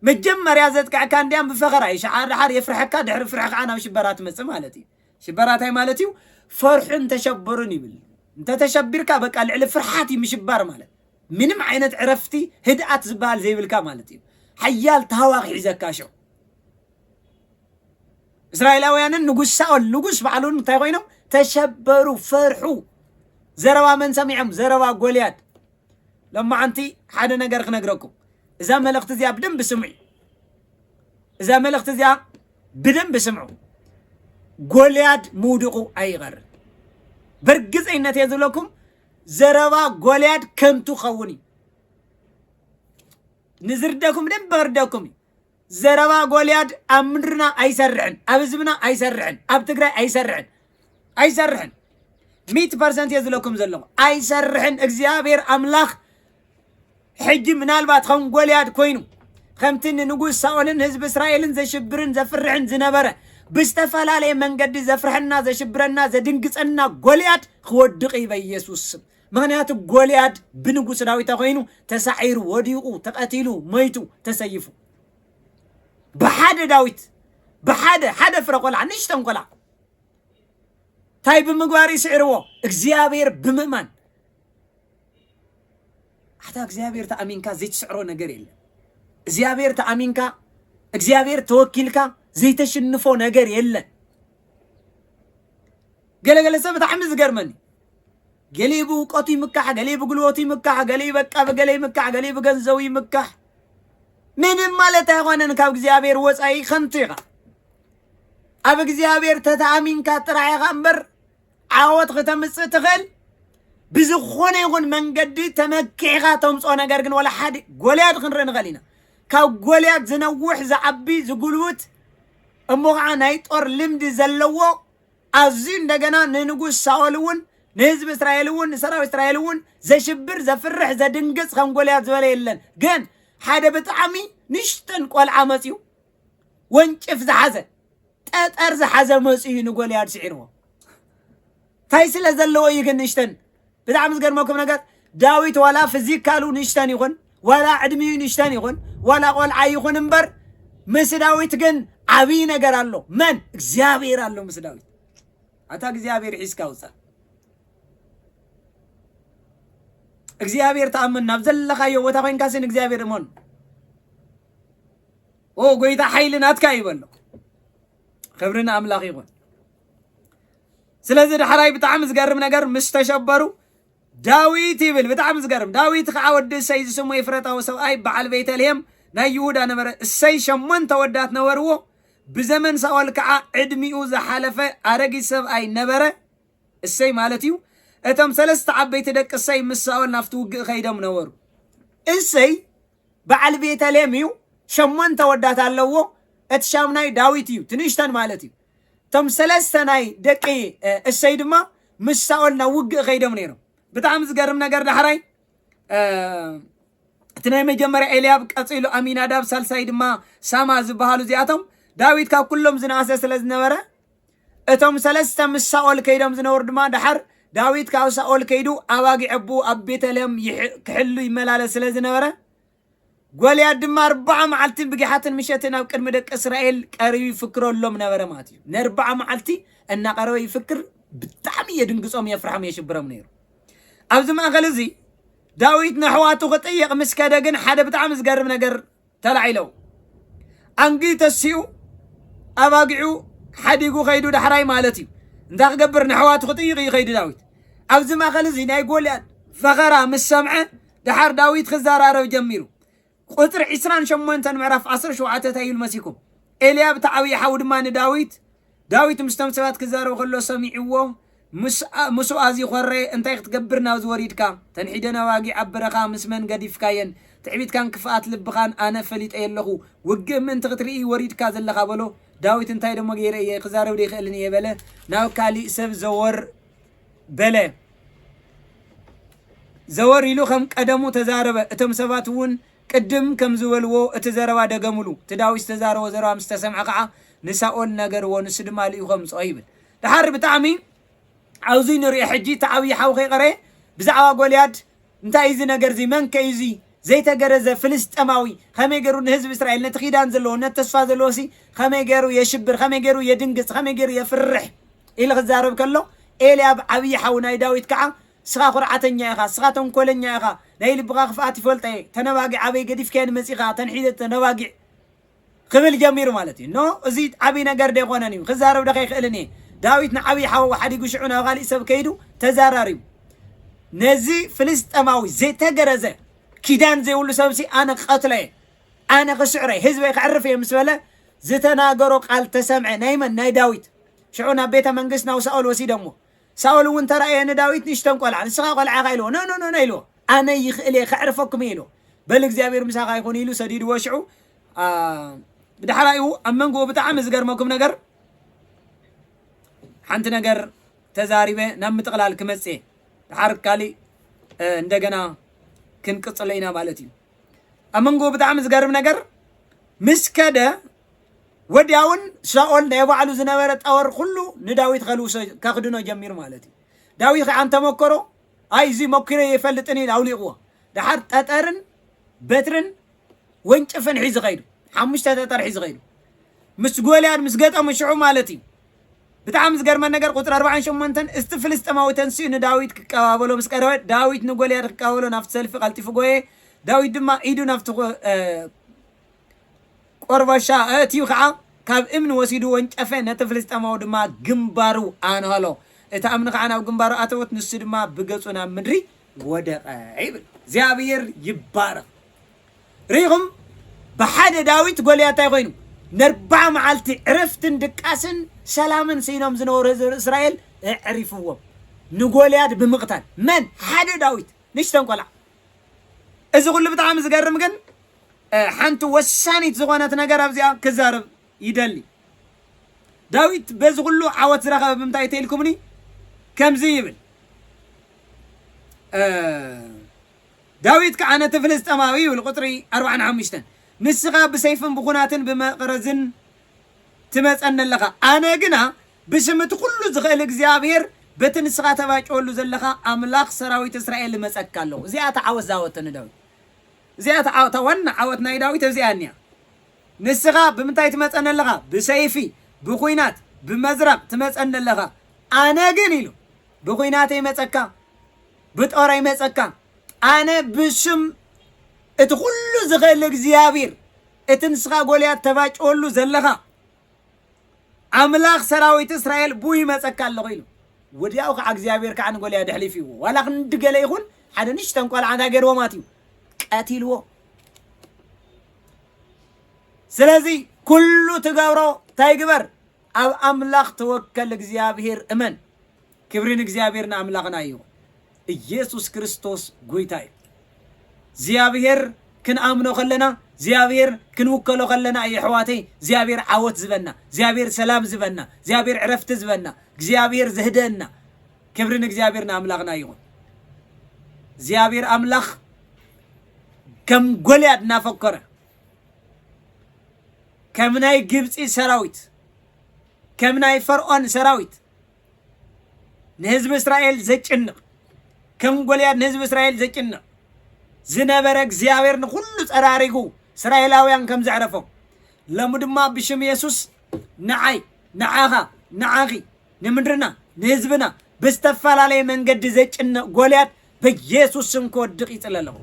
መጀመርያ ዘጥቅዐካ እንዲያም ብፈኸራ እዩ ሸዓ ድሓር የፍርሐካ ድሕሪ ፍርሒ ከዓ ናብ ሽበራ ትመፅእ ማለት እዩ ሽበራ እንታይ ማለት እዩ ፈርሑን ተሸበሩን ይብል እንተተሸቢርካ በቃ ልዕሊ ፍርሓት እዩ ምሽባር ማለት ምንም ዓይነት ዕረፍቲ ህድኣት ዝበሃል ዘይብልካ ማለት እዩ ሓያል ተሃዋኺ ሒዘካ ሽዑ እስራኤላውያንን ንጉስ ሳኦል ንጉስ ባዕሉን እንታይ ኮይኖም ተሸበሩ ፈርሑ ዘረባ መን ሰሚዖም ዘረባ ጎልያድ ለማዓንቲ ሓደ ነገር ክነግረኩም እዛ መልእኽቲ እዚኣ ብደንብ ስምዑ እዛ መልእኽቲ እዚኣ ብደንብ ስምዑ ጎልያድ ምውድቑ ኣይቐርን በርግፀይነት እየ ዝብለኩም ዘረባ ጎልያድ ከንቱ ኸውን እዩ ንዝርደኩም ብደንብ ክርደኩም እዩ ዘረባ ጎልያድ ኣብ ምድርና ኣይሰርሕን ኣብ ህዝብና ኣይሰርሕን ኣብ ትግራይ ኣይሰርሕን ኣይሰርሕን ሚእቲ ፐርሰንት እየ ዝለኩም ዘለኹ ኣይሰርሕን እግዚኣብሔር ኣምላኽ ሕጂ ምናልባት ከም ጎልያድ ኮይኑ ከምቲ ንንጉስ ሳኦልን ህዝቢ እስራኤልን ዘሽብርን ዘፍርሕን ዝነበረ ብዝተፈላለየ መንገዲ ዘፍርሐና ዘሽብረና ዘድንግፀና ጎልያድ ክወድቕ እዩ በኢየሱስ ስም ምኽንያቱ ጎልያድ ብንጉስ ዳዊት ኮይኑ ተሳዒሩ ወዲቑ ተቐቲሉ ሞይቱ ተሰይፉ ብሓደ ዳዊት ብሓደ ሓደ ፍረ ቆልዓ ንሽተን ቆልዓ እንታይ ብምግባር ይስዕርዎ? እግዚኣብሔር ብምእማን። ኣታ እግዚኣብሔር ተኣሚንካ ዘይትስዕሮ ነገር የለን። እግዚኣብሔር ተኣሚንካ፣ እግዚኣብሔር ተወኪልካ ዘይተሽንፎ ነገር የለን። ገለገለ ሰብ ብጣዕሚ ዝገርመኒ፣ ገሊኡ ብእውቀቱ ይምካሕ፣ ገሊኡ ብጉልበቱ ይምካሕ፣ ገሊኡ በቃ ብገለ ይምካሕ፣ ገሊኡ ብገንዘቡ ይምካሕ። ምንም ማለት ኣይኮነን። ካብ እግዚኣብሔር ወፃኢ ከንቱ ኢኻ። ኣብ እግዚኣብሔር ተተኣሚንካ ጥራሕ ኢኻ እምበር ዓወት ክተምፅእ ትኽእል። ብዝኾነ ይኹን መንገዲ ተመኪዕኻ ተምፅኦ ነገር ግን ወላ ሓደ ጎልያድ ክንርኢ ንኽእል ኢና። ካብ ጎልያድ ዝነውሕ ዝዓቢ ዝጉልብት እሞ ከዓ ናይ ጦር ልምዲ ዘለዎ ኣዝዩ እንደገና ንንጉስ ሳኦል እውን ንህዝቢ እስራኤል እውን ንሰራዊት እስራኤል እውን ዘሽብር ዘፍርሕ ዘድንግፅ ከም ጎልያድ ዝበለ የለን። ግን ሓደ ብጣዕሚ ንሽተን ቆልዓ መፅዩ ወንጭፍ ዝሓዘ ጠጠር ዝሓዘ መፅዩ ንጎልያድ ስዒርዎ። እንታይ ስለ ዘለዎ እዩ ግን ንሽተን? ብጣዕሚ ዝገርመኩም ነገር ዳዊት ዋላ ፊዚካሉ ንሽተን ይኹን ዋላ ዕድሚኡ ንሽተን ይኹን ዋላ ቆልዓ ይኹን እምበር ምስ ዳዊት ግን ዓብዪ ነገር ኣሎ። መን? እግዚኣብሔር ኣሎ ምስ ዳዊት። ኣታ እግዚኣብሔር ሒዝካ ውፃእ። እግዚኣብሔር ተኣምን። ናብ ዘለኻዮ ቦታ ኮይንካሲ ንእግዚኣብሔር እመን። ኦ ጎይታ ሓይሊ ናትካ እዩ በሎ። ክብሪ ንኣምላኽ ይኹን። ስለዚ ዳሕራይ ብጣዕሚ ዝገርም ነገር ምስ ተሸበሩ ዳዊት ይብል። ብጣዕሚ ዝገርም። ዳዊት ከዓ ወዲ እሰይ ዝስሙ ኤፍረታዊ ሰብኣይ በዓል ቤተልሔም ናይ ይሁዳ ነበረ። እሰይ ሸሞንተ ወዳት ነበርዎ። ብዘመን ሳኦል ከዓ ዕድሚኡ ዝሓለፈ ኣረጊት ሰብኣይ ነበረ። እሰይ ማለት እዩ። እቶም ሰለስተ ዓበይቲ ደቂ እሰይ ምስ ሳኦል ናብቲ ውግእ ከይዶም ነበሩ። እሰይ በዓል ቤተልሔም እዩ። ሸሞንተ ወዳት ኣለዎ። እቲ ሻምናይ ዳዊት እዩ። ትንሽተን ማለት እዩ። እቶም ሰለስተ ናይ ደቂ እ፣ እሰይ ድማ ምስ ሳኦል ናብ ውግእ ከይዶም ነይሮም። ብጣዕሚ ዝገርም ነገር ዳሕራይ እ፣ እቲ ናይ መጀመርያ ኤልያብ፣ ቀጺሉ ኣሚናዳብ፣ ሳልሳይ ድማ ሳማ ዝበሃሉ እዚኣቶም ዳዊት ካብ ኩሎም ዝነኣሰ ስለ ዝነበረ እቶም ሰለስተ ምስ ሳኦል ከይዶም ዝነበሩ ድማ ደሓር ዳዊት ካብ ሳኦል ከይዱ ኣባጊዕ ኣቦኡ ኣብ ቤተልሔም ይሕ- ክሕሉ ይመላለስ ስለ ዝነበረ ጎልያድ ድማ ኣርባዓ መዓልትን ብጊሓትን ምሸትን ኣብ ቅድሚ ደቂ እስራኤል ቀሪቡ ይፍክረሎም ነበረ ማለት እዩ። ንኣርባዓ መዓልቲ እናቐረበ ይፍክር፣ ብጣዕሚ የድንግጾም፣ የፍርሖም፣ የሽብሮም ነይሩ። ኣብዚ ማእከል እዚ ዳዊት ነሕዋቱ ክጥይቕ ምስ ከደ ግን ሓደ ብጣዕሚ ዝገርም ነገር ተላዒለው። ኣንጊ ተሲኡ ኣባጊዑ ሓዲጉ ከይዱ ዳሕራይ ማለት እዩ። እንታይ ክገብር ንሕዋቱ ክጥይቕ እዩ ከይዱ ዳዊት። ኣብዚ ማእከል እዚ ናይ ጎልያድ ፈኸራ ምስ ሰምዐ ደሓር ዳዊት ክዘራረብ ጀሚሩ። ቁጽሪ ዕስራን ሸሞንተን ምዕራፍ ዓሰርተ ሸውዓተ እንታይ ኢሉ መሲኩም? ኤልያብ እቲ ዓብዪ ሓው ድማ ንዳዊት ዳዊት ምስቶም ሰባት ክዛረብ ከሎ ሰሚዕዎ። ምስ- ምስኡ ኣዝዩ ኾረየ። እንታይ ክትገብር ናብዚ ወሪድካ? ተንሒደን ኣባጊዕ ኣብ በረኻ ምስ መን ገዲፍካየን? ትዕቢትካን ክፍኣት ልብኻን ኣነ ፈሊጠዮ ኣለኹ። ውግእ ምእንቲ ክትርኢ ወሪድካ ዘለኻ በሎ። ዳዊት እንታይ ደሞ ገይረ እየ? ክዛረብ ዶ ይኽእልን እየ? በለ። ናብ ካሊእ ሰብ ዘወር በለ። ዘወር ኢሉ ከም ቀደሙ ተዛረበ። እቶም ሰባት እውን ቅድም ከም ዝበልዎ እቲ ዘረባ ደገምሉ። እቲ ዳዊት ዝተዛረቦ ዘረባ ምስ ተሰምዐ ኸዓ ንሳኦል ነገርዎ፣ ንሱ ድማ ልኢኹ ኣምጽኦ ይብል። ደሓር ብጣዕሚ ኣብዚ ንሪኦ ሕጂ እቲ ዓብዪ ሓው ከይቐረየ ብዛዕባ ጎልያድ እንታይ እዩ እዚ ነገር እዚ? መን ከ እዩ እዚ? ዘይተገረዘ ፍልስጤማዊ ከመይ ገይሩ ንህዝቢ እስራኤል ነቲ ኪዳን ዘለዎ ነቲ ተስፋ ዘለዎ ሲ ከመይ ገይሩ የሽብር? ከመይ ገይሩ የድንግጽ? ከመይ ገይሩ የፍርሕ? ኢሉ ክዛረብ ከሎ ኤልያብ ዓብዪ ሓው ናይ ዳዊት ከዓ ንስኻ ኩርዓተኛ ኢኻ፣ ንስኻ ተንኮለኛ ኢኻ፣ ናይ ልብኻ ክፍኣት ይፈልጦ እየ፣ ተነባጊዕ ኣበይ ገዲፍካየን መጺኻ ተንሒደ ተነባጊዕ ክብል ጀሚሩ ማለት እዩ። ኖ እዚ ዓብዪ ነገር ዶ ኣይኮነን እዩ? ክዛረብ ዶ ከይክእልን እየ? ዳዊት ንዓብዪ ሓወ ሓዲጉ ሽዑ ናብ ካሊእ ሰብ ከይዱ ተዘራሪቡ። ነዚ ፍልስጤማዊ ዘይተገረዘ ኪዳን ዘይብሉ ሰብሲ ኣነ ክቐትሎ እየ፣ ኣነ ክስዕሮ እየ፣ ህዝበይ ከዕርፍ እየ ምስ በለ ዝተናገሮ ቃል ተሰምዐ። ናይ መን? ናይ ዳዊት። ሽዑ ናብ ቤተ መንግስት ናብ ሳኦል ወሲዶሞ። ሳኦል እውን ተራእየ ንዳዊት ንእሽተን ቆልዓ፣ ንስኻ ቆልዓ ኢኻ ኢልዎ። ኖ ኖ ኖ ኖ ኢልዎ። ኣነ ይኽእል እየ ከዕርፈኩም እየ ኢልዎ። በል እግዚኣብሔር ምሳኻ ይኹን ኢሉ ሰዲድዎ። ሽዑ አ፣ ብድሕራኡ ኣብ መንጎኡ ብጣዕሚ ዝገርመኩም ነገር ሓንቲ ነገር ተዛሪበ ናብ ምጥቕላል ክመጽእ እየ። ድሓር ካሊእ እ፣ እንደገና ክንቅጽሎ ኢና ማለት እዩ። ኣብ መንጎ ብጣዕሚ ዝገርም ነገር ምስ ከደ ወዲያውን ሳኦል ናይ ባዕሉ ዝነበረ ጠወር ኩሉ ንዳዊት ከልውሶ ከኽድኖ ጀሚሩ ማለት እዩ። ዳዊት ከዓ እንተመከሮ ኣይ እዚ መኪረ ይፈልጥን ኢሉ ኣውሊቕዎ። ድሓር ጠጠርን በትርን ወንጭፍን ሒዙ ኸይዱ ሓሙሽተ ጠጠር ሒዙ ኸይዱ ምስ ጎልያድ ምስ ገጠሙ ሽዑ ማለት እዩ። ብጣዕሚ ዝገርመን ነገር ቁፅሪ ኣርባዓን ሸሞንተን፣ እስቲ ፍልስጤማዊ ተንሲኡ ንዳዊት ክቀባበሎ ምስ ቀረበ፣ ዳዊት ንጎልያድ ክቀባበሎ ናብቲ ሰልፊ ቀልጢፉ ጎየ። ዳዊት ድማ ኢዱ ናብቲ ቆርበሻ ኣእትዩ ኸዓ ካብ እምኒ ወሲዱ ወንጨፈ፣ ነቲ ፍልስጤማዊ ድማ ግንባሩ ኣንሃሎ። እታ እምኒ ኸዓ ናብ ግንባሩ ኣተወት፣ ንሱ ድማ ብገጹ ናብ ምድሪ ወደቐ ይብል። እግዚኣብሔር ይባረኽ። ርኢኹም፣ ብሓደ ዳዊት ጎልያድ እንታይ ኮይኑ? ነርባዕ መዓልቲ ዕረፍትን ድቃስን ሰላምን ስኢኖም ዝነበሩ ህዝቢ እስራኤል ኣዕሪፍዎም፣ ንጎልያድ ብምቕታል። መን? ሓደ ዳዊት፣ ንሽተን ቆልዓ። እዚ ኩሉ ብጣዕሚ ዝገርም ግን፣ ሓንቲ ወሳኒት ዝኾነት ነገር ኣብዚኣ ክዛረብ ይደሊ። ዳዊት በዚ ኩሉ ዓወት ዝረኸበ ብምንታይ ተኢልኩምኒ? ከምዚ ይብል፣ ዳዊት ከዓ ነቲ ፍልስጤማዊ ይብል፣ ቁፅሪ ኣርባዓን ሓሙሽተን፣ ንስኻ ብሰይፍን ብኹናትን ብመቕረዝን ትመፀኒ ኣለኻ፣ ኣነ ግና ብስም እቲ ኩሉ ዝኽእል እግዚኣብሔር በቲ ንስኻ ተባጭወሉ ዘለኻ ኣምላኽ ሰራዊት እስራኤል እመፀካ ኣለኹ። እዚኣ እታ ዓወት ዝሃበቶ ንዳዊት። እዚኣ እታ ዓወት፣ እታ ዋና ዓወት ናይ ዳዊት እዚኣ እኒኣ። ንስኻ ብምንታይ ትመፀኒ ኣለኻ? ብሰይፊ፣ ብኹናት፣ ብመዝራብ ትመፀኒ ኣለኻ። ኣነ ግን ኢሉ፣ ብኹናት ኣይመፀካ፣ ብጦር ኣይመፀካ። ኣነ ብስም እቲ ኩሉ ዝኽእል እግዚኣብሔር፣ እቲ ንስኻ ጎልያድ ተባጭወሉ ዘለኻ ኣምላኽ ሰራዊት እስራኤል ብኡ ይመፀካ ኣለኹ ኢሉ። ወዲያው ከዓ እግዚኣብሔር ከዓ ንጎልያድ ኣሕሊፉ ይዎ። ዋላ ክንዲ ገለ ይኹን፣ ሓደ ንሽተን ቆልዓ እንታይ ገይርዎ ማለት እዩ? ቀቲልዎ። ስለዚ ኩሉ ትገብሮ እንታይ ግበር? ኣብ ኣምላኽ ተወከል፣ እግዚኣብሔር እመን። ክብሪ ንእግዚኣብሔር ንኣምላኽና ይኹን። ኢየሱስ ክርስቶስ ጎይታ እዩ። እግዚኣብሔር ክንኣምኖ ከለና፣ እግዚኣብሔር ክንውከሎ ከለና እዩ፣ ኣሕዋተይ፣ እግዚኣብሔር ዓወት ዝበና፣ እግዚኣብሔር ሰላም ዝበና፣ እግዚኣብሔር ዕረፍቲ ዝበና፣ እግዚኣብሔር ዘህደአና። ክብሪ ንእግዚኣብሔር ንኣምላኽና ይኹን። እግዚኣብሔር ኣምላኽ ከም ጎልያድ እናፈከረ፣ ከም ናይ ግብፂ ሰራዊት፣ ከም ናይ ፈርዖን ሰራዊት ንህዝቢ እስራኤል ዘጭንቕ፣ ከም ጎልያድ ንህዝቢ እስራኤል ዘጭንቕ ዝነበረ እግዚኣብሔር ንኹሉ ጸራሪጉ እስራኤላውያን ከም ዘዕረፎም፣ ሎሚ ድማ ብሽም የሱስ ንዓይ፣ ንዓኻ፣ ንዓኺ፣ ንምድርና፣ ንህዝብና ብዝተፈላለየ መንገዲ ዘጭንቕ ጎልያድ በኢየሱስ ስም ክወድቕ ይጽለ ኣለኹ።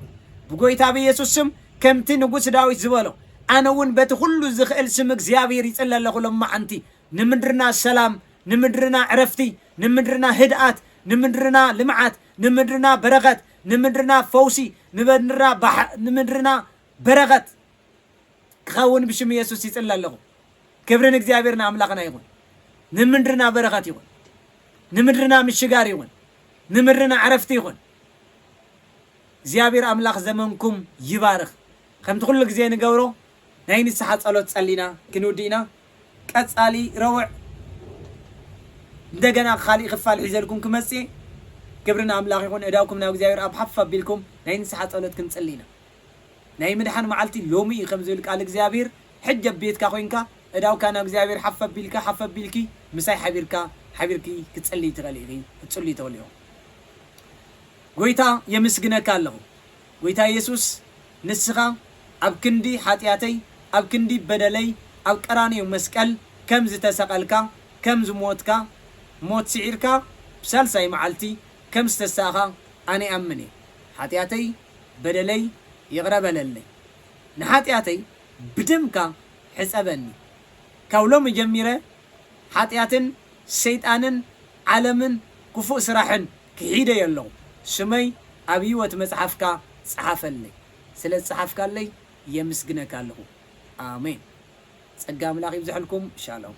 ብጎይታ ብኢየሱስ ስም ከምቲ ንጉስ ዳዊት ዝበሎ፣ ኣነ እውን በቲ ኩሉ ዝኽእል ስም እግዚኣብሔር ይጽለ ኣለኹ። ሎማዓንቲ ንምድርና ሰላም፣ ንምድርና ዕረፍቲ፣ ንምድርና ህድኣት፣ ንምድርና ልምዓት፣ ንምድርና በረኸት፣ ንምድርና ፈውሲ፣ ንምድርና ባሕ-፣ ንምድርና በረኸት ክኸውን ብሽም ኢየሱስ ይጽለ ኣለኹ። ክብሪ ንእግዚኣብሔር ንኣምላኽና ይኹን። ንምድርና በረኸት ይኹን። ንምድርና ምሽጋር ይኹን። ንምድርና ዕረፍቲ ይኹን። እግዚኣብሔር ኣምላኽ ዘመንኩም ይባርኽ። ከምቲ ኩሉ ግዜ ንገብሮ ናይ ንስሓ ጸሎት ጸሊና ክንውድእ ኢና። ቀጻሊ ረቡዕ እንደገና ካሊእ ክፋል ሒዘልኩም ክመጽእ እየ። ክብሪ ንኣምላኽ ይኹን። እዳውኩም ናብ እግዚኣብሔር ኣብ ሓፍ ኣቢልኩም ናይ ንስሓ ጸሎት ክንጽሊ ኢና። ናይ ምድሓን መዓልቲ ሎሚ እዩ ከም ዝብል ቃል እግዚኣብሔር፣ ሕጂ ኣብ ቤትካ ኮይንካ እዳውካ ናብ እግዚኣብሔር ሓፍ ኣቢልካ፣ ሓፍ ኣቢልኪ ምሳይ ሓቢርካ፣ ሓቢርኪ ክትጽልይ ትኽእሊ ኢኺ፣ ክትጽልዩ ትኽእሉ ኢኹም። ጎይታ የምስግነካ ኣለኹ። ጎይታ የሱስ ንስኻ ኣብ ክንዲ ሓጢኣተይ፣ ኣብ ክንዲ በደለይ ኣብ ቀራንዮ መስቀል ከም ዝተሰቐልካ፣ ከም ዝሞትካ፣ ሞት ስዒርካ ብሳልሳይ መዓልቲ ከም ዝተሳእኻ ኣነ እኣምን እየ። ሓጢኣተይ፣ በደለይ ይቕረ በለለይ። ንሓጢኣተይ ብደምካ ሕጸበኒ። ካብ ሎሚ ጀሚረ ሓጢኣትን ሰይጣንን ዓለምን ክፉእ ስራሕን ክሒደ እየ ኣለኹ። ስመይ ኣብ ህይወት መጽሓፍካ ጸሓፈለይ። ስለ ዝጸሓፍካለይ የምስግነካ ኣለኹ። ኣሜን። ጸጋ ኣምላኽ ይብዝሐልኩም። ሻሎም።